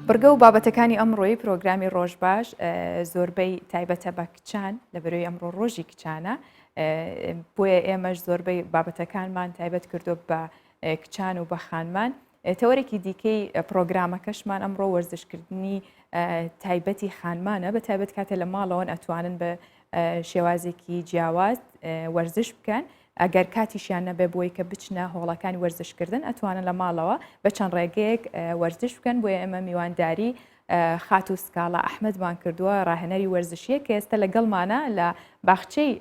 A: بڕگە و بابەتەکانی ئەمڕۆی پرۆگرامی ڕۆژباش زۆربەی تایبەتە بە کچان لە بەرەی ئەمڕۆ ڕۆژی کچانە بۆیە ئێمەش زۆربەی بابەتەکانمان تایبەت کردو بە کچان و بە خانمان تەوەرێکی دیکەی پرۆگرامەکەشمان ئەمڕۆ وەرزشکردنی تایبەتی خانمانە بە تایبەت کاتێ لە ماڵەوەن ئەتوانن بە شێوازێکی جیاواز وەرزش بکەن ئەگەر کاتیشیان نەبێ بۆی کە بچنە هۆڵەکانی وەرزشکردن ئەتوانن لە ماڵەوە بە چەند ڕێگەیەک وەرزش بکەن بۆیە ئێمە میوانداری خاتوو سکاڵا ئەحمەدمان کردووە ڕاهێنەری وەرزشیە کە ئێستا لەگەڵمانە لە باخچەی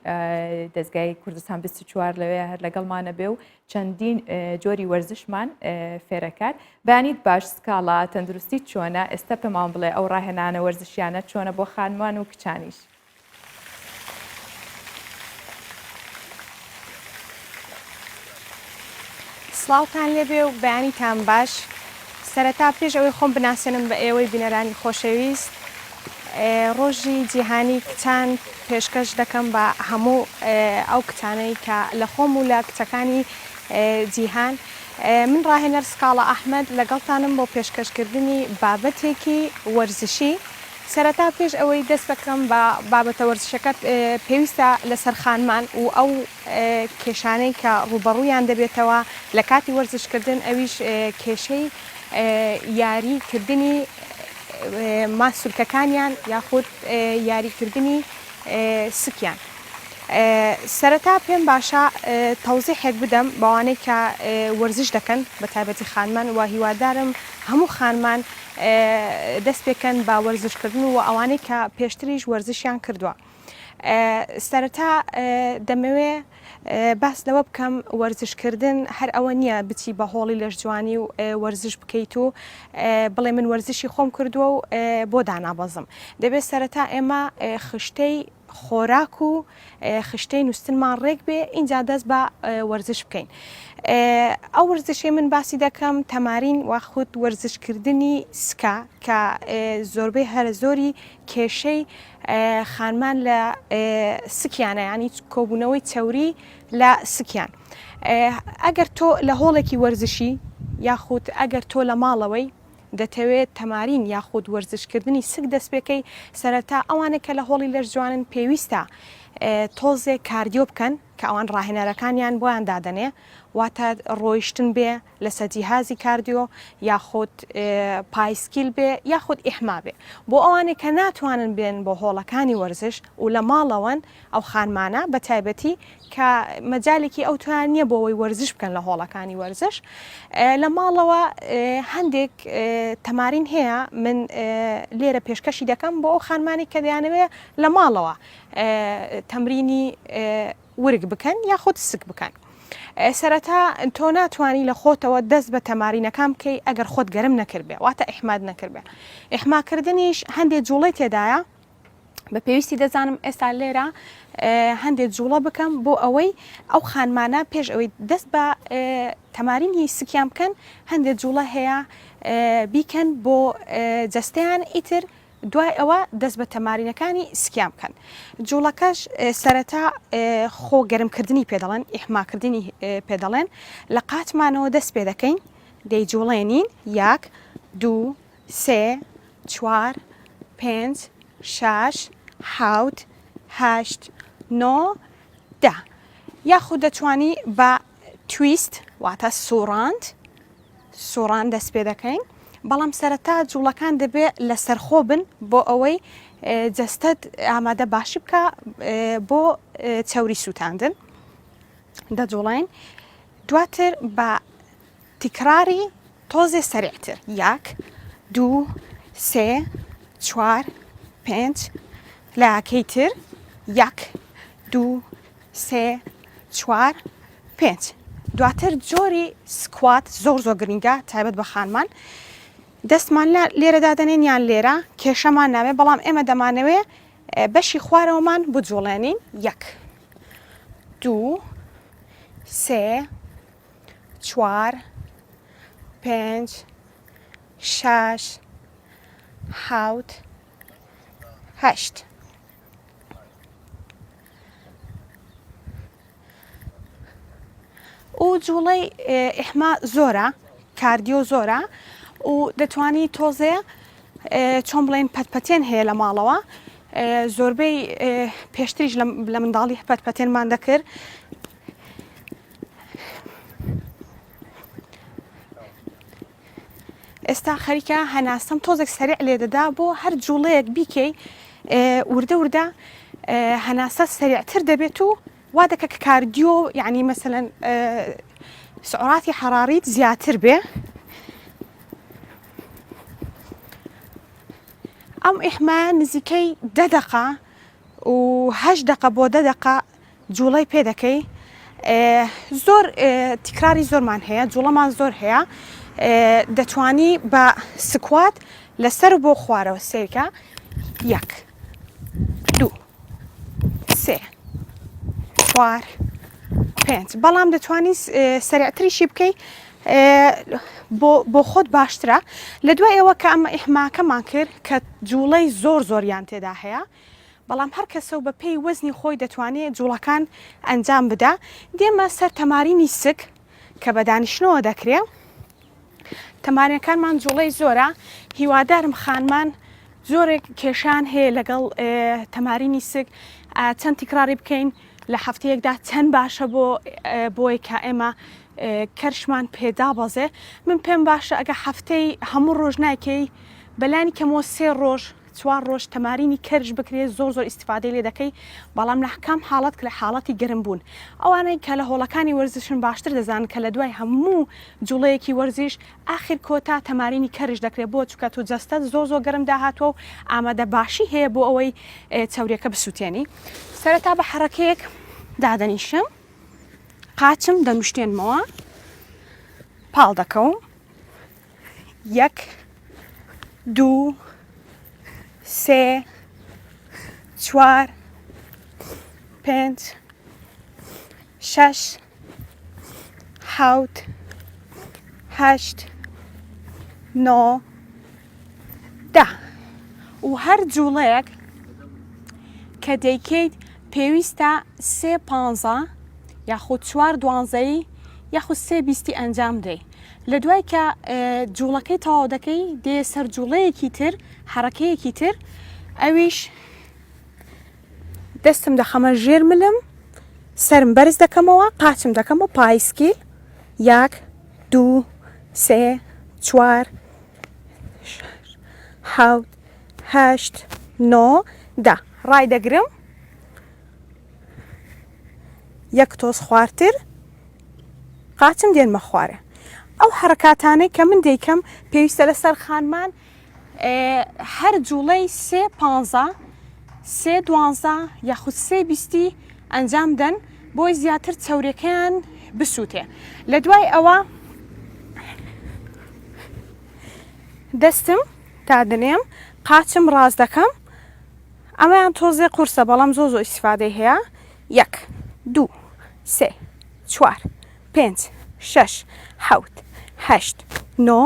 A: دەستگای کوردستان 24 لەوێ هەر لەگەڵمانە بێ و چەندین جۆری وەرزشمان فێرەکات بەیانیت باش سکاڵا تەندروستی چۆنە ئێستا پێمان بڵێ ئەو ڕاهێنانە وەرزشیانە چۆنە بۆ خانمان و کچانیش.
B: سڵاوتان لێبێ و بەیانیتان باش سەرەتا پێش ئەوەی خۆم بناسێنم بە ئێوەی بینەرانی خۆشەویست ڕۆژی جیهانی کچان پێشکەش دەکەم بە هەموو ئەو کچانەی کە لە خۆم و لە کچەکانی جیهان من ڕاهێنەر سکاڵا ئەحمەد لەگەڵتانم بۆ پێشکەشکردنی بابەتێکی وەرزشی سەرەتا پێش ئەوەی دەست بکەم بە بابەتە وەرزشەکە پێویستە لەسەر خانمان و ئەو کێشانەی کە ڕووبەڕوویان دەبێتەوە لە کاتی وەرزشکردن ئەویش کێشەی یاری کردنی ماسولکەکانیان یاخود یاریکردنی سکیان. سەرەتا پێم باشە تەوزیحێک بدەم بەوانەی کە وەرزش دەکەن بە تایبەتی خانمان و هیوادارم هەموو خانمان دەست پێکەن بە وەرزشکردن و ئەوانەی کە پێشتریش وەرزشیان کردووە. سەرەتا دەمەوێ باس لەوە بکەم وەرزشکردن هەر ئەوە نییە بچی بە هۆڵی لەشجوانی و وەرزش بکەیت و بڵێ من وەرزشی خۆم کردووە و بۆ دانابەزم دەبێت سەرەتا ئێمە خشتەی خۆراک و خشتەی نووستنمان ڕێک بێ ئینجا دەست بە وەرزش بکەین. ئەو وەرزشەی من باسی دەکەم تەمارین واخود وەرزشکردنی سکە کە زۆربەی هەرە زۆری کێشەی خانمان لە سکیانە ینی کۆبوونەوەی چەوری لە سکیان. ئەگەر تۆ لە هۆڵێکی وەرزشی یاخود ئەگەر تۆ لە ماڵەوەی دەتەوێت تەمارین یاخود وەرزشکردنی سک دەستپێکەی، سەرەتا ئەوانەی کە لە هۆڵی لەشجوانن پێویستە تۆزێک cardio بکەن کە ئەوان ڕاهێنەرەکانیان بۆیان دادەنێ واتە ڕۆیشتن بێ لەسەر جیهازی cardio یاخود پایسکیل بێ یاخود ئیحما بێ بۆ ئەوانەی کە ناتوانن بێن بۆ هۆڵەکانی وەرزش و لە ماڵەوەن ئەو خانمانە بە تایبەتی کە مەجالێکی ئەوتۆیان نییە بۆ ئەوەی وەرزش بکەن لە هۆڵەکانی وەرزش لە ماڵەوە هەندێک تەمارین هەیە من لێرە پێشکەشی دەکەم بۆ ئەو خانمانی کە دەیانەوێ لە ماڵەوە تەمرینی ورگ بکەن یاخود سک بکەن. سەرەتا تۆ ناتوانی لە خۆتەوە دەست بە تەمارینەکان بکەی ئەگەر خۆت گەرم نەکردبێ واتە ئیحماد نەکردبێ ئیحماکردنیش هەندێک جوڵەی تێدایە بە پێویستی دەزانم ئێستا لێرە هەندێک جوڵە بکەم بۆ ئەوەی ئەو خانمانە پێش ئەوەی دەست بە تەمارینی سکیان بکەن هەندێک جوڵە هەیە بیکەن بۆ جەستەیان ئیتر دوای ئەوە دەست بە تەمارینەکانی سکیان بکەن جوڵەکەش سەرەتا خۆ گەرمکردنی پێ دەڵێن ئیحماکردنی پێ دەڵێن لە قاچمانەوە دەست پێ دەکەین دەیجوڵێنین یاک دوو سێ چوار، پێنج، شەش، حەوت، هەشت، نۆ، دە. یاخود دەتوانی بە twist واتە سوڕاند سوڕان دەست پێ دەکەین بەڵام سەرەتا جوڵەکان دەبێ لەسەرخۆ بن بۆ ئەوەی جەستەت ئامادە باشی بکە بۆ چەوری سووتاندن دەجوڵێن دواتر بە تکراری تۆزێ سەریعتر یەک دوو سێ چوار پێنج لایەکەی تر یەک دوو سێ چوار پێنج دواتر جۆری squat زۆر زۆر گرنگە تایبەت بە خانمان دەستمان لێرە دادەنێن یان لێرە کێشەمان نابێ بەڵام ئێمە دەمانەوێ بەشی خوارەوەمان بجوڵێنین یەک دوو سێ چوار، پێنج، شەش، حەوت، هەشت. و جوڵەی ئیحما زۆرە، cardio زۆرە و دەتوانی تۆزێ. چۆن بڵێین پەتپەتێن هەیە لە ماڵەوە زۆربەی پێشتریش لە منداڵی پەتپەتێنمان دەکرد. ئێستا خەریکە هەناسەم تۆزێک سەریع لێدەدا بۆ هەر جوڵەیەک بیکەی وردە وردە هەناسە سەریعتر دەبێت و وا دەکە کە cardio یعنی مەسەلەن سعراتی حەراریت زیاتر بێ ئەم ئیحما نزیکەی دە دەقە و هەشت دەقە بۆ دە دەقە جوڵەی پێ دەکەی زۆر تکراری زۆرمان هەیە جوڵەمان زۆر هەیە دەتوانی بە squat لەسەر بۆ خوارەوە سێرکە یەک دوو سێ چوار پێنج بەڵام دەتوانی سەرعتریشی بکەی بۆ خۆت باشترە لە دوای ئەوە کە ئەمە ئیحماکەمان کرد کە جوڵەی زۆر زۆریان تێدا هەیە بەڵام هەر کەسە و بە پێی وەزنی خۆی دەتوانێ جوڵەکان ئەنجام بدا دێمە سەر تەمارینی سک کە بە دانیشتنەوە دەکرێ تەمارینەکانمان جوڵەی زۆرە هیوادارم خانمان زۆرێک کێشان هەیە لەگەڵ تەمارینی سک چەند تیکراری بکەین لە هەفتەیەکدا چەند باشە بۆ بۆی کە ئێمە کەرشمان پێدابەزێ من پێم باشە ئەگە هەفتەی هەموو ڕۆژ نایکەی بەلانی کەمەوە سێ ڕۆژ چوار ڕۆژ تەمارینی کەرش بکرێت زۆر زۆر ئیستیفادەی لێ دەکەی بەڵام لە کام حاڵەت کە لە حاڵەتی گەرم بوون ئەوانەی کە لە هۆڵەکانی وەرزشن باشتر دەزانن کە لە دوای هەموو جوڵەیەکی وەرزیش ئاخر کۆتا تەمارینی کەرش دەکرێت بۆ چونکە تۆ جەستەت زۆر زۆر گەرم داهاتوە و ئامادە باشی هەیە بۆ ئەوەی چەوریەکە بسووتێنی سەرەتا بە حەڕەکەیەک دادەنیشم قاچم دەنوشتێنمەوە پاڵ دەکەوم یەک دوو سێ چوار پێنج شەش حەوت هەشت نۆ دە و هەر جوڵەیەک کە دەیکەیت پێویستە سێ پانزە یاخود چوار دوانزەیی یاخود سێ بیستی ئەنجام دەی لە دوای کە جوڵەکەی تەواو دەکەی دێ سەر جوڵەیەکی تر حەڕەکەیەکی تر ئەویش دەستم دەخەمە ژێر ملم سەرم بەرز دەکەمەوە قاچم دەکەمەوە پایسکیل یەک دوو سێ چوار شەش حەوت هەشت نۆ دە ڕای دەگرم یەک تۆز خوارتر قاچم دێنمە خوارێ ئەو حەڕەکاتانەی کە من دەیکەم پێویستە لەسەر خانمان هەر جوڵەی سێ پانزە سێ دوانزە یاخود سێ بیستی ئەنجام دەن بۆی زیاتر چەورەکەیان بسووتێ لە دوای ئەوە دەستم تا دەنێم قاچم ڕاست دەکەم ئەمەیان تۆزێ قورسە بەڵام زۆ زۆ ئیسفادەی هەیە یەک دوو سێ چوار پێنج شەش حەوت هەشت نۆ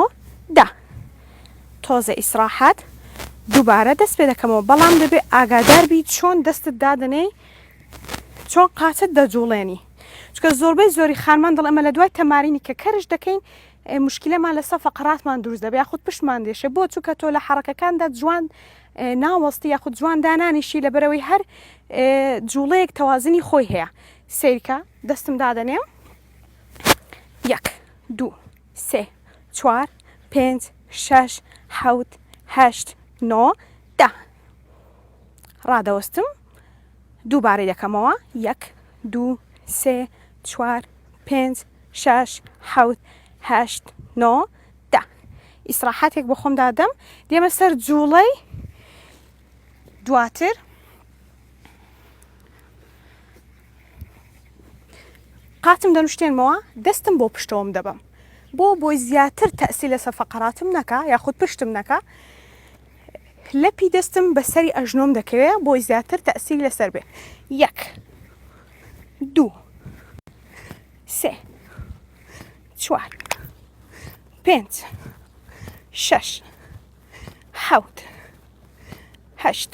B: دە تۆزێ ئیسراحەت دووبارە دەست پێ دەکەمەوە بەڵام دەبێ ئاگادار بی چۆن دەستت دادەنێی چۆن قاچت دەجوڵێنی چونکە زۆربەی زۆری خانمان دەڵێ ئەمە لە دوای تەمارینی کە کەرش دەکەین مشکلەمان لەسەر فەقەراتمان دروست دەبێ یاخود پشتمان دێشێ بۆ چونکە تۆ لە حەڕەکەکاندا جوان ناوەستی یاخود جوان دانانیشی لەبەرەوەی هەر جوڵەیەک تەوازنی خۆی هەیە سەیرکە دەستم دادەنێم یەک دوو سێ چوار پێنج شەش حەوت هەشت نۆ دە ڕادەوەستم دووبارەی دەکەمەوە یەک دوو سێ چوار پێنج شەش حەوت هەشت نۆ دە ئیسراحەتێک بۆ خۆم دادەم دێمە سەر جوڵەی دواتر قاچم دەنوشتێنمەوە دەستم بۆ پشتەوەم دەبەم بۆ بۆی زیاتر تەسی لەسەر فەقەراتم نەکا یاخود پشتم نەکا لەپی دەستم بەسەری ئەژنۆم دەکەوێ بۆی زیاتر تەسیری لەسەر بێ یەک دوو سێ چوار پێنج شەش حەوت هەشت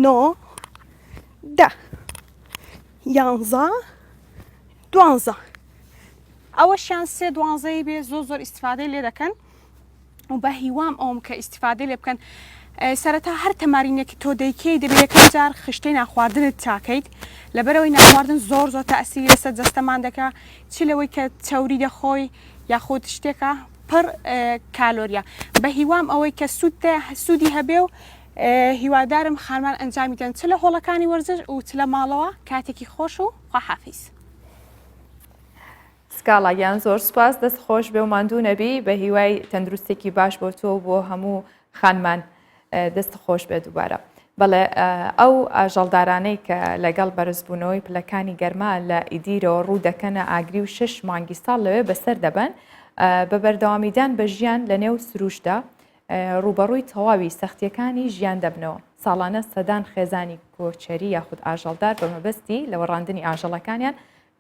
B: نۆ دە یانزە دوانزە ئەوەشیان سێ دوانزەی بێ زۆر زۆر ئیسفادەی لێ دەکەن. و بە هیوام ئەوم کە ئیستیفادەی لێ بکەن سەرەتا هەر تەمارینێک تۆ دەیکەی دەبێ یەکەم جار خشتەی ناخواردنت چاکەیت لەبەرەوەی ناخواردن زۆر زۆر تەئسیری لەسەر جەستەمان دەکا چ لەوەی کە چەوری دەخۆی یاخود شتێکە پڕ کالۆریە بە هیوام ئەوەی کە سوود سوودی هەبێ و هیوادارم خانمان ئەنجامی دەن چ لە هۆڵەکانی وەرزش و چ لە ماڵەوە کاتێکی خۆش و خواحافیز.
A: سکاڵا گیان زۆر سوپاس دەست خۆش بێ و ماندوو نەبی بە هیوای تەندروستێکی باش بۆ تۆ و بۆ هەموو خانمان دەست خۆش بێ دووبارە. بەڵێ ئەو ئاژەڵدارانەی کە لەگەڵ بەرزبوونەوەی پلەکانی گەرما لە ئیدیرەوە ڕوو دەکەنە ئاگری و شش مانگی ساڵ لەوێ بەسەر دەبەن بە بەردەوامیدان بە ژیان لە نێو سروشتدا ڕووبەڕووی تەواوی سەختیەکانی ژیان دەبنەوە. ساڵانە سەدان خێزانی کۆچەری یاخود ئاژەڵدار بە مەبەستی لەوەڕاندنی ئاژەڵەکانیان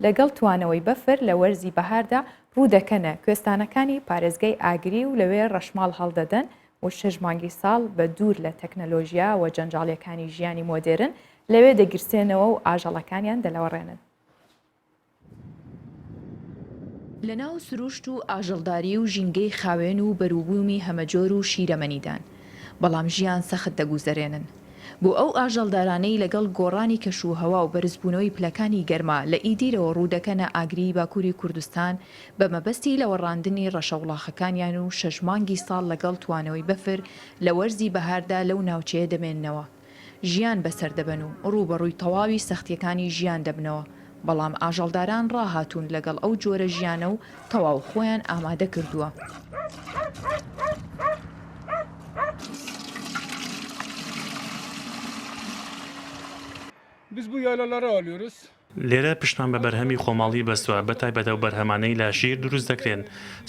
A: لەگەڵ توانەوەی بەفر لە وەرزی بەهاردا ڕوودەکەنە کوێستانەکانی پارێزگای ئاگری و لەوێ ڕەشماڵ هەڵدەدەن و شەش مانگی ساڵ بە دوور لە تەکنەلۆژیا و جەنجاڵیەکانی ژیانی مۆدێرن لەوێ دەگیرسێنەوە و ئاژەڵەکانیان دەلەوەڕێنن.
C: لەناو سروشت و ئاژەڵداری و ژینگەی خاوێن و بەروبوومی هەمەجۆر و شیرەمەنیدان، بەڵام ژیان سەخت دەگوزەرێنن. بۆ ئەو ئاژەڵدارانەی لەگەڵ گۆڕانی کەش و هەوا و بەرزبوونەوەی پلەکانی گەرما لە ئیدیرەوە ڕوودەکەنە ئاگریی باکووری کوردستان بە مەبەستی لەوەڕاندنی ڕەشەوڵاخەکانیان و شەش مانگی ساڵ لەگەڵ توانەوەی بەفر لە وەرزی بەهاردا لەو ناوچەیە دەمێننەوە ژیان بەسەر دەبەن و ڕووبەڕووی تەواوی سەختییەکانی ژیان دەبنەوە، بەڵام ئاژەڵداران ڕاهاتوون لەگەڵ ئەو جۆرە ژیانە و تەواو خۆیان ئامادە کردووە.
E: Biz bu yaylaları alıyoruz.
F: لێرە پشتمان بە بەرهەمی خۆماڵی بەستووە، بەتایبەت ئەو بەرهەمانەی لە شیر دروست دەکرێن.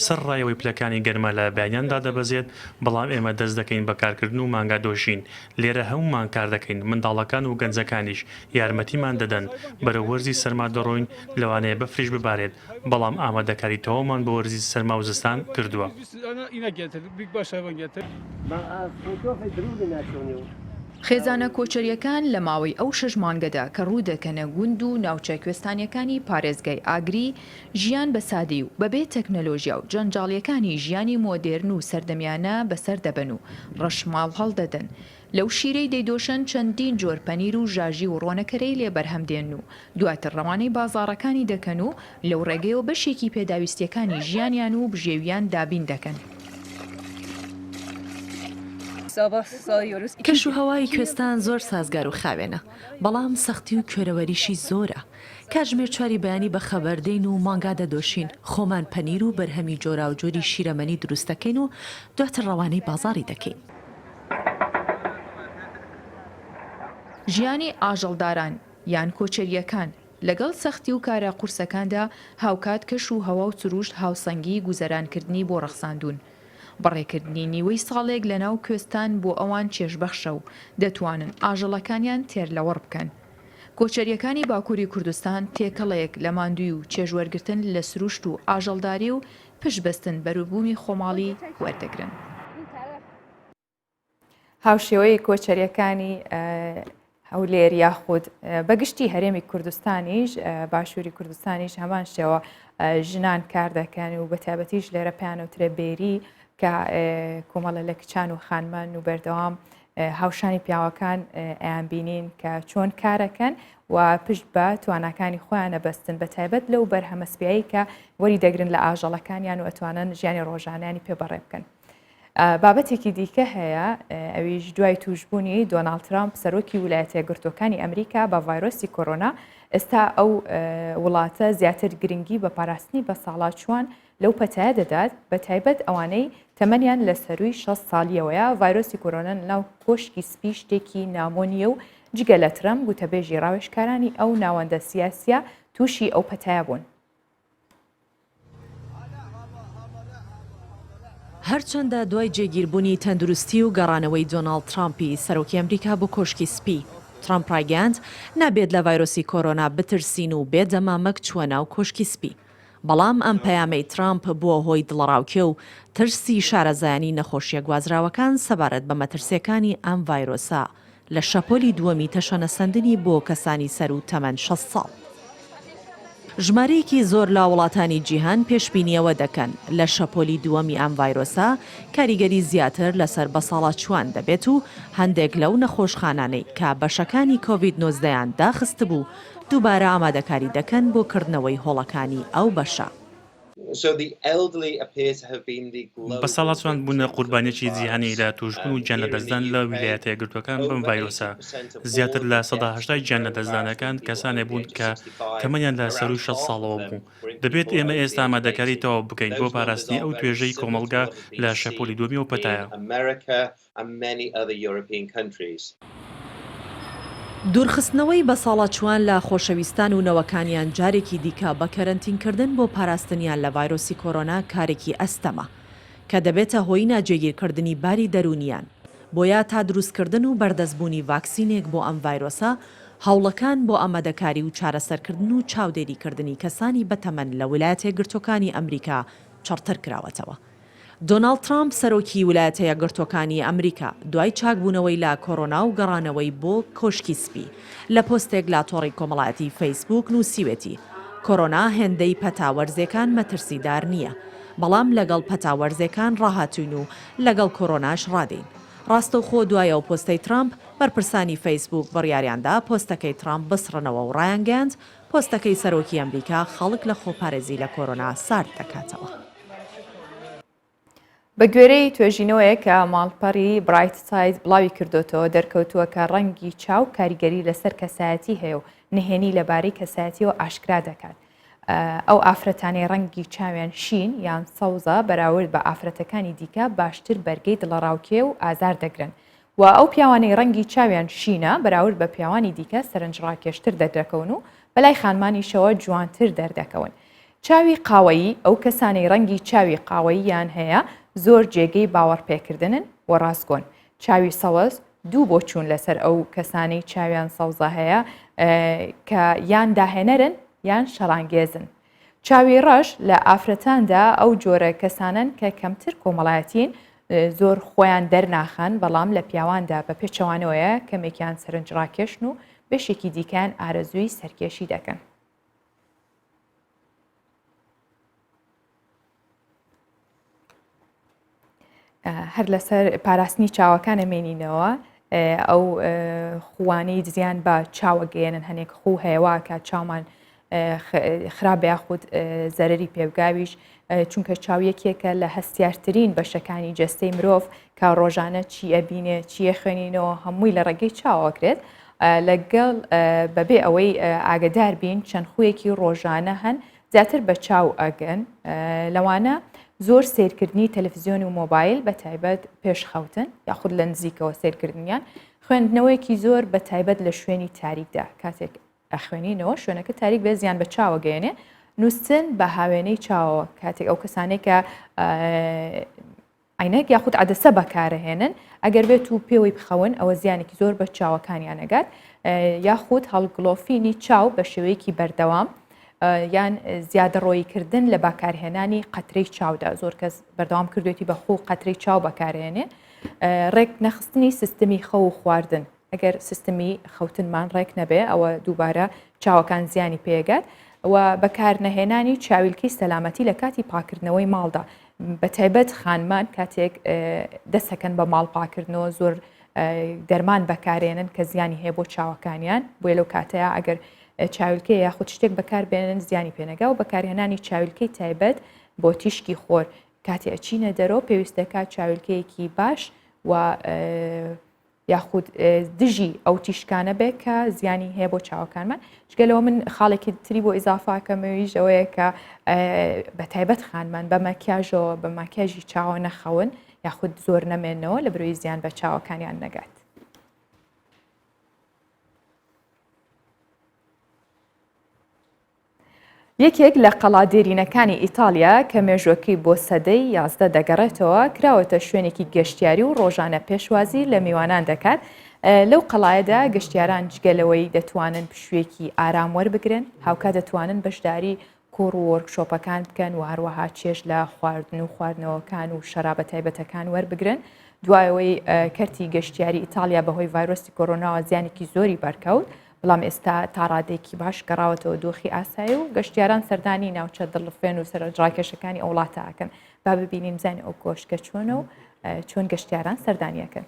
F: سەرەڕای ئەوەی پلەکانی گەرما لە بەیانیان دادەبەزێت، بەڵام ئێمە دەست دەکەین بە کارکردن و مانگا دۆشین. لێرە هەموومان کار دەکەین، منداڵەکان و گەنجەکانیش یارمەتیمان دەدەن. بەرەو وەرزی سەرما دەڕۆین، لەوانەیە بەفریش ببارێت، بەڵام ئامادەکاری تەواومان بۆ وەرزی سەرما و زستان کردووە.
C: خێزانە کۆچەرییەکان لە ماوەی ئەو شەش مانگەدا کە ڕوو دەکەنە گوند و ناوچە کوێستانییەکانی پارێزگای ئاگری، ژیان بە سادەی و بەبێ تەکنەلۆژیا و جەنجاڵییەکانی ژیانی مۆدێرن و سەردەمیانە بەسەر دەبەن و ڕەشماڵ هەڵدەدەن. لەو شیرەی دەیدۆشن چەندین جۆر پەنیر و ژاژی و ڕۆنەکەرەی لێ بەرهەم دێنن و دواتر ڕەوانەی بازاڕەکانی دەکەن و لەو ڕێگەیەوە بەشێکی پێداویستییەکانی ژیانیان و بژێوییان دابین دەکەن.
G: کەشوهەوای کوێستان زۆر سازگار و خاوێنە، بەڵام سەختی و کوێرەوەریشی زۆرە. کاتژمێر چواری بەیانی بەخەبەر دێین و مانگا دەدۆشین، خۆمان پەنیر و بەرهەمی جۆراوجۆری شیرەمەنی دروست دەکەین و دواتر ڕەوانەی بازاڕی دەکەین.
C: ژیانی ئاژەڵداران یان کۆچەرییەکان لەگەڵ سەختی و کارە قورسەکاندا هاوکات کەش و هەوا و سروشت هاوسەنگیی گوزەرانکردنی بۆ ڕەخساندوون. بەڕێکردنی نیوەی ساڵێک لەناو کوێستان بۆ ئەوان چێژبەخشە و دەتوانن ئاژەڵەکانیان تێر لەوەڕ بکەن. کۆچەرییەکانی باکووری کوردستان تێکەڵەیەک لە ماندووی و چێژوەرگرتن لە سروشت و ئاژەڵداری و پشتبەستن بەروبوومی خۆماڵی وەردەگرن.
A: هاوشێوەی کۆچەریەکانی هەولێر یاخود بەگشتی هەرێمی کوردستانیش باشووری کوردستانیش هەمان شێوە ژنان کار دەکەن و بەتابەتیش لێرە پیانەوترێ بێری کە کۆمەڵە لە کچان و خانمان و بەردەوام هاوشانی پیاوەکان ئەیان بینین کە چۆن کارەکەن و پشت بە تواناکانی خۆیانە بەستن بە تایبەت لەو بەرهەمە سپیایی کە وەری دەگرن لە ئاژەڵەکانیان و ئەتوانن ژیانی ڕۆژانیانی پێ بەڕێ بکەن. بابەتێکی دیکە هەیە ئەویش دوای توشبوونی دۆناڵد ترامپ سەرۆکی ویلایەتە یەکگرتووەکانی ئەمریکا بە ڤایرۆسی کۆرۆنا ئێستا ئەو وڵاتە زیاتر گرنگی بە پاراستنی بەساڵاچووان لەو پەتایە دەدات بە تایبەت ئەوانەی تەمەنیان لە سەرووی 60 ساڵیەوەیە ڤایرۆسی کۆرۆنا لەناو کۆشکی سپی شتێکی نامۆ نییە و جگە لە ترەمپ گوتەبێژی ڕاوێژکارانی ئەو ناوەندە سیاسیە تووشی ئەو پەتایە بوون.
G: هەرچەندە دوای جێگیربوونی تەندروستی و گەڕانەوەی دۆناڵد ترامپی سەرۆکی ئەمریکا بۆ کۆشکی سپی، ترامپ ڕایگەیاند، نابێت لە ڤایرۆسی کۆرۆنا بترسین و بێ دەمامک چووە ناو کۆشکی سپی. بەڵام ئەم پەیامەی ترامپ بووە هۆی دڵەڕاوکێ و ترسی شارەزایانی نەخۆشیە گوازراوەکان سەبارەت بە مەترسیەکانی ئەم ڤایرۆسە لە شەپۆلی دووەمی تەشەنەسەندنی بۆ کەسانی سەروو تەمەن 60 ساڵ. ژمارەیەکی زۆر لە وڵاتانی جیهان پێشبینی ئەوە دەکەن لە شەپۆلی دووەمی ئەم ڤایرۆسە کاریگەری زیاتر لەسەر بەساڵاچووان دەبێت و هەندێک لەو نەخۆشخانانەی کە بەشەکانی کۆڤید 19 یان داخستبوو دووبارە ئامادەکاری دەکەن بۆ کردنەوەی هۆڵەکانی ئەو بەشە.
F: بەساڵاچووان بوونە قوربانییەکی جیهانی لە تووشبوون و گیانلەدەستدان لە ویلایەتە یەکگرتووەکان بەم ڤایرۆسە. زیاتر لە 80% گیانلەدەستدانەکان کەسانێک بوون کە تەمەنیان لە سەرووی 60 ساڵەوە بوو. دەبێت ئێمە ئێستا ئامادەکاری تەواو بکەین بۆ پاراستنی ئەو توێژەی کۆمەڵگا لە شەپۆلی دووەمی ئەو پەتایە.
G: دوورخستنەوەی بەساڵاچووان لە خۆشەویستان و نەوەکانیان جارێکی دیکە بە کەرەنتینکردن بۆ پاراستنیان لە ڤایرۆسی کۆرۆنا کارێکی ئەستەمە کە دەبێتە هۆی ناجێگیرکردنی باری دەروونیان، بۆیە تا دروستکردن و بەردەستبوونی ڤاکسینێک بۆ ئەم ڤایرۆسە هەوڵەکان بۆ ئامادەکاری و چارەسەرکردن و چاودێریکردنی کەسانی بەتەمەن لە ولایەتەیەکگرتووەکانی ئەمریکا چڕتر کراوەتەوە. دۆناڵد ترامپ سەرۆکی ولایەتە یەکگرتووەکانی ئەمریکا دوای چاکبوونەوەی لە کۆرۆنا و گەڕانەوەی بۆ کۆشکی سپی لە پۆستێک لە تۆڕی کۆمەڵایەتی فەیسبووک نووسیوێتی کۆرۆنا هێندەی پەتا وەرزێکان مەترسیدار نییە بەڵام لەگەڵ پەتا وەرزێکان ڕاهاتووین و لەگەڵ کۆرۆناش ڕادێین. ڕاستەوخۆ دوای ئەو پۆستەی ترامپ بەرپرسانی فەیسبووک بڕیاریاندا پۆستەکەی ترامپ بسڕنەوە و ڕایانگەیاند پۆستەکەی سەرۆکی ئەمریکا خەڵک لە خۆپارێزی لە کۆرۆنا سارد دەکاتەوە.
A: بە گوێرەی توێژینەوەیەک کە ماڵپەڕی برایت ساید بڵاوی کردوتەوە دەرکەوتووە کە ڕەنگی چاو کاریگەری لەسەر کەسایەتی هەیە و نهێنی لەبارەی کەسایەتیەوە ئاشکرا دەکات. ئەو ئافرەتانەی ڕەنگی چاویان شین یان سەوزە بەراورد بە ئافرەتەکانی دیکە باشتر بەرگەی دڵەڕاوکێ و ئازار دەگرن و ئەو پیاوانەی ڕەنگی چاویان شینە بەراورد بە پیاوانی دیکە سەرنجڕاکێشتر دەردەکەون و بەلای خانمانیشەوە جوانتر دەردەکەون. چاوی قاوەیی، ئەو کەسانەی ڕەنگی چاوی قاوەییان هەیە زۆر جێگەی باوەڕپێکردنن و ڕاستگۆن. چاوی سەوز، دوو بۆچوون لەسەر ئەو کەسانەی چاویان سەوزە هەیە کە یان داهێنەرن یان شەڕانگێزن. چاوی ڕەش، لە ئافرەتاندا ئەو جۆرە کەسانەن کە کەمتر کۆمەڵایەتین، زۆر خۆیان دەرناخەن، بەڵام لە پیاواندا بە پێچەوانەوەیە کەمێکیان سەرنجڕاکێشن و بەشێکی دیکەیان ئارەزووی سەرکێشی دەکەن. هەر لەسەر پاراستنی چاوەکان ئەمێنینەوە ئەو خوانەی زیان بە چاوە گەیەنن هەنێک خوو هەیەوا کە چاومان خراپ یاخود زەرری پێبگاویش چونکە چاو یەکێکە لە هەستیارترین بەشەکانی جەستەی مرۆڤ کە ڕۆژانە چی ئەبینێ چیە خوێنینەوە هەمووی لە ڕێگەی چاوەکرێت لەگەڵ بەبێ ئەوەی ئاگدار بین چەند خویەکی ڕۆژانە هەن زیاتر بە چاو ئەگەن لەوانە زۆر سیرکردنی تەلەفزیۆن و مۆبایل بە تایبەت پێش خەوتن یاخود لە نزیکەوە سیرکردنیان خوێندنەوەیەکی زۆر بە تایبەت لە شوێنی تاریکدا کاتێک ئەخوێنینەوە شوێنەکە تاریک بێ زیان بە چاوە گەێنێ نووسن بە هاوێنەی چاوەوە کاتێک ئەو کەسانێک کە عەینەک یاخود عەدەسە بەکارەهێنن ئەگەر بێت و پێوەی بخەون ئەوە زیانێکی زۆر بە چاوەکانیان ئەگات یاخود هەڵگڵۆفینی چاو بە شێوەیەکی بەردەوام یان زیادەڕۆییکردن لە باکارهێنانی قەترەی چاودا زۆر کەس بەردەوام کردوێتی بە خۆ قەترەی چاو بەکارهێنێ ڕێک نەخستنی سیستمی خەو و خواردن ئەگەر سیستمی خەوتنمان ڕێک نەبێ ئەوە دووبارە چاوەکان زیانی پێگات و بەکارنەهێنانی چاویلکەی سەلامەتی لە کاتی پاکردنەوەی ماڵدا بەتایبەت خانمان کاتێک دەستەکەن بە ماڵ پاکردنەوە زۆر دەرمان بەکارێنن کە زیانی هەیە بۆ چاوەکانیان بۆیە لەو کاتەیە ئەگەر چاویلکەیە یاخود شتێک بەکاربێنن زیانی پێنەگا و بەکارهێنانی چاویلکەی تایبەت بۆ تیشکی خۆر کاتێ ئەچینە دەرەوە پێویستەکە چاویلکەیەکی باش و یاخود دژی ئەو تیشکانە بێ کە زیانی هەیە بۆ چاوەکانمان جگە لەوە من خاڵێکی تری بۆ ئیزافاکەم ئەویش ئەوەیە کە بە تایبەت خانمان بە ماکیاژەوە بە ماکیاژی چاوە نەخەون یاخود زۆر نەمێنەوە لە برۆی زیان بە چاوەکانیان نەگات. یەکێک لە قەڵا دێرینەکانی ئیتاڵیا کە مێژوەکەی بۆ سەدەی 11 دەگەڕێتەوە، کراوەتە شوێنێکی گەشتیاری و ڕۆژانە پێشوازی لە میوانان دەکات. لەو قەڵایەدا گەشتیاران جگە لەوەی دەتوانن پشوویەکی ئارام وەربگرن، هاوکات دەتوانن بەشداری کۆڕ و وۆرکشۆپەکان بکەن و هەروەها چێژ لە خواردن و خواردنەوەکان و شەرابە تایبەتەکان وەربگرن. دوای ئەوەی کەرتی گەشتیاری ئیتاڵیا بەهۆی ڤایرۆسی کۆرۆناوە زیانێکی زۆری بەرکەوت، بەڵام ئێستا تا ڕادەیەکی باش گەڕاوەتەوە دۆخی ئاسایی و گەشتیاران سەردانی ناوچە دڵڕفێن و سەرنجڕاکێشەکانی ئەو وڵاتە ئەکەن. با ببینین بزانین ئەو کۆشکە چۆنە و چۆن گەشتیاران سەردانی ئەکەن.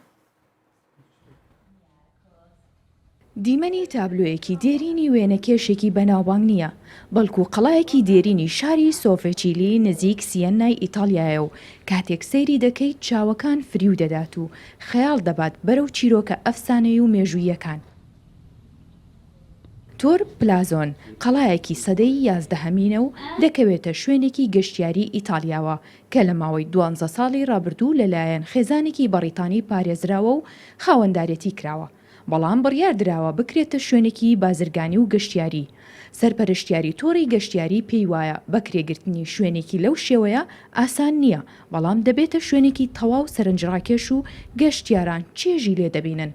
C: دیمەنی تابلۆیەکی دێرینی وێنەکێشێکی بەناوبانگ نییە، بەڵکو قەڵایەکی دێرینی شاری سۆڤێچیلی نزیک سیەننای ئیتاڵیایە و کاتێک سەیری دەکەیت چاوەکان فریو دەدات و خەیاڵ دەبات بەرەو چیرۆکە ئەفسانەیی و مێژووییەکان. تۆر پلازۆن قەڵایەکی سەدەی یازدەهەمینە و دەکەوێتە شوێنێکی گەشتیاری ئیتاڵیاوە کە لە ماوەی دوانزە ساڵی ڕابردوو لەلایەن خێزانێکی بەڕیتانی پارێزراوە و خاوەندارێتی کراوە، بەڵام بڕیار دراوە بکرێتە شوێنێکی بازرگانی و گەشتیاری. سەرپەرشتیاری تۆڕی گەشتیاری پێی وایە بەکرێگرتنی شوێنێکی لەو شێوەیە ئاسان نییە، بەڵام دەبێتە شوێنێکی تەواو سەرنجڕاکێش و گەشتیاران چێژی لێ دەبینن.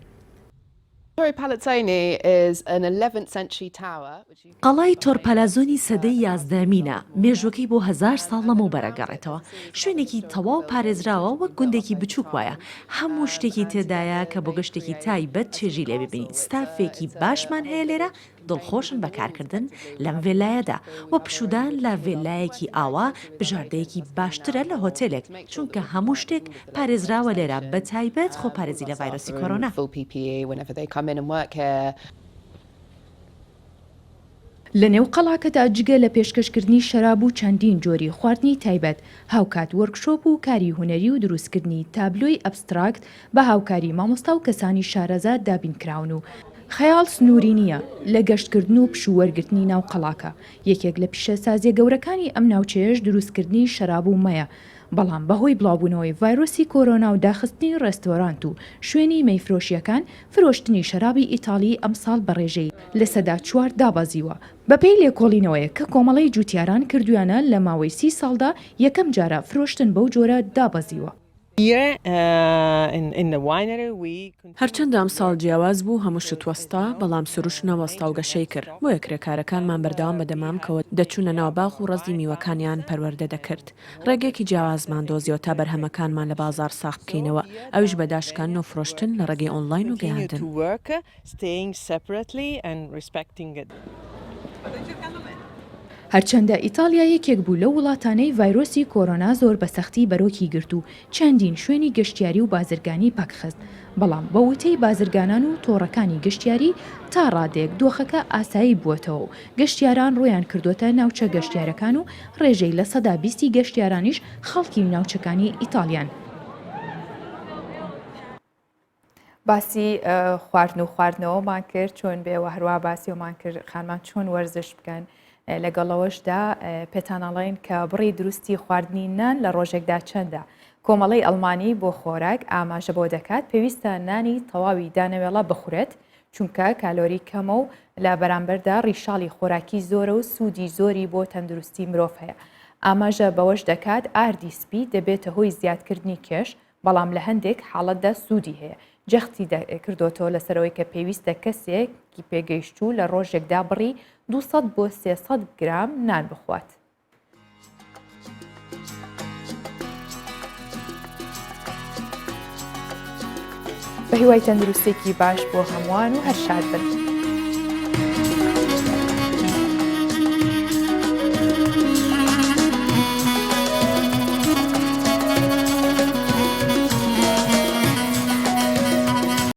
G: قەڵای تۆرپالازۆنی سەدەی یازدەهەمینە، مێژووەکەی بۆ هەزار ساڵ لەمەوبەر ئەگەڕێتەوە. شوێنێکی تەواو پارێزراوە، وەک گوندێکی بچووک وایە. هەموو شتێکی تێدایە کە بۆ گەشتێکی تایبەت چێژی لێ ببینی. ستافێکی باشمان هەیە لێرە، دڵخۆشن بە کارکردن لەم ڤێلایەدا. وە پشوودان لە ڤێلایەکی ئاوا بژاردەیەکی باشترە لە هۆتێلێک، چونکە هەموو شتێک پارێزراوە لێرە، بەتایبەت خۆپارێزی لە ڤایرۆسی کۆرۆنا.
C: لە نێو قەڵاکەدا جگە لە پێشکەشکردنی شەراب و چەندین جۆری خواردنی تایبەت، هاوکات وۆرکشۆپ و کاری هونەری و دروستکردنی تابلۆی ئەبستراکت بە هاوکاری مامۆستا و کەسانی شارەزا دابینکراون و خەیاڵ سنووری نییە لە گەشتکردن و پشوو وەرگرتنی ناو قەڵاکە. یەکێک لە پیشەسازییە گەورەکانی ئەم ناوچەیەش دروستکردنی شەراب و مەیە، بەڵام بەهۆی بڵاوبوونەوەی ڤایرۆسی کۆرۆنا و داخستنی ڕێستۆرانت و شوێنی مەیفرۆشییەکان، فرۆشتنی شەرابی ئیتاڵی ئەمساڵ بە ڕێژەی 4% دابەزیوە. بەپێی لێکۆڵینەوەیەک کە کۆمەڵەی جووتیاران کردوویانە لە ماوەی سی ساڵدا یەکەم جارە فرۆشتن بەو جۆرە دابەزیوە.
E: هەرچەندە ئەمساڵ جیاواز بوو، هەموو شت وەستا، بەڵام سروشت نەوەستا و گەشەی کرد، بۆیە کرێکارەکانمان بەردەوام بە دەمامکەوە دەچوونە ناو باخ و ڕەزی میوەکانیان پەروەردە دەکرد. ڕێگەیەکی جیاوازمان دۆزیەوە تا بەرهەمەکانمان لە بازاڕ ساغ بکەینەوە، ئەویش بە داشکاندن و فرۆشتن لە ڕێگەی ئۆنلاین و گەیاندن.
C: هەرچەندە ئیتاڵیا یەکێک بوو لەو وڵاتانەی ڤایرۆسی کۆرۆنا زۆر بە سەختی بەرۆکی گرت و چەندین شوێنی گەشتیاری و بازرگانی پەکخست، بەڵام بە وتەی بازرگانان و تۆڕەکانی گەشتیاری تا ڕادەیەک دۆخەکە ئاسایی بووەتەوە و گەشتیاران ڕوویان کردووەتە ناوچە گەشتیارەکان و ڕێژەی 20% ی گەشتیارانیش خەڵکی ناوچەکانی ئیتاڵیان.
A: باسی خواردن و خواردنەوەمان کرد چۆن بێ و هەروە باسیەوەمان کرد خانمان چۆن وەرزش بکەن لەگەڵەوەشدا پێتانەڵین کە بڕی دروستی خواردنی نان لە ڕۆژێکدا چەندە کۆمەڵەی ئەڵمانی بۆ خۆراک ئاماژە بۆ دەکات پێویستە نانی تەواوی دانەوێڵە بخورێت چونکە کالۆری کەمە و لە بەرامبەردا ڕیشاڵی خۆراکی زۆرە و سوودی زۆری بۆ تەندروستی مرۆڤ هەیە ئاماژە بەوەش دەکات ئاردی سپی دەبێتە هۆی زیادکردنی کێش بەڵام لە هەندێک حاڵەتدا سوودی هەیە، جەختی کردۆتەوە لەسەر ئەوەی کە پێویستە کەسێکی پێگەیشتوو لە ڕۆژێکدا بڕی 200 بۆ 300 گرام نان بخوات. بە هیوای تەندروستێکی باش بۆ هەمووان و هەر شاد بن.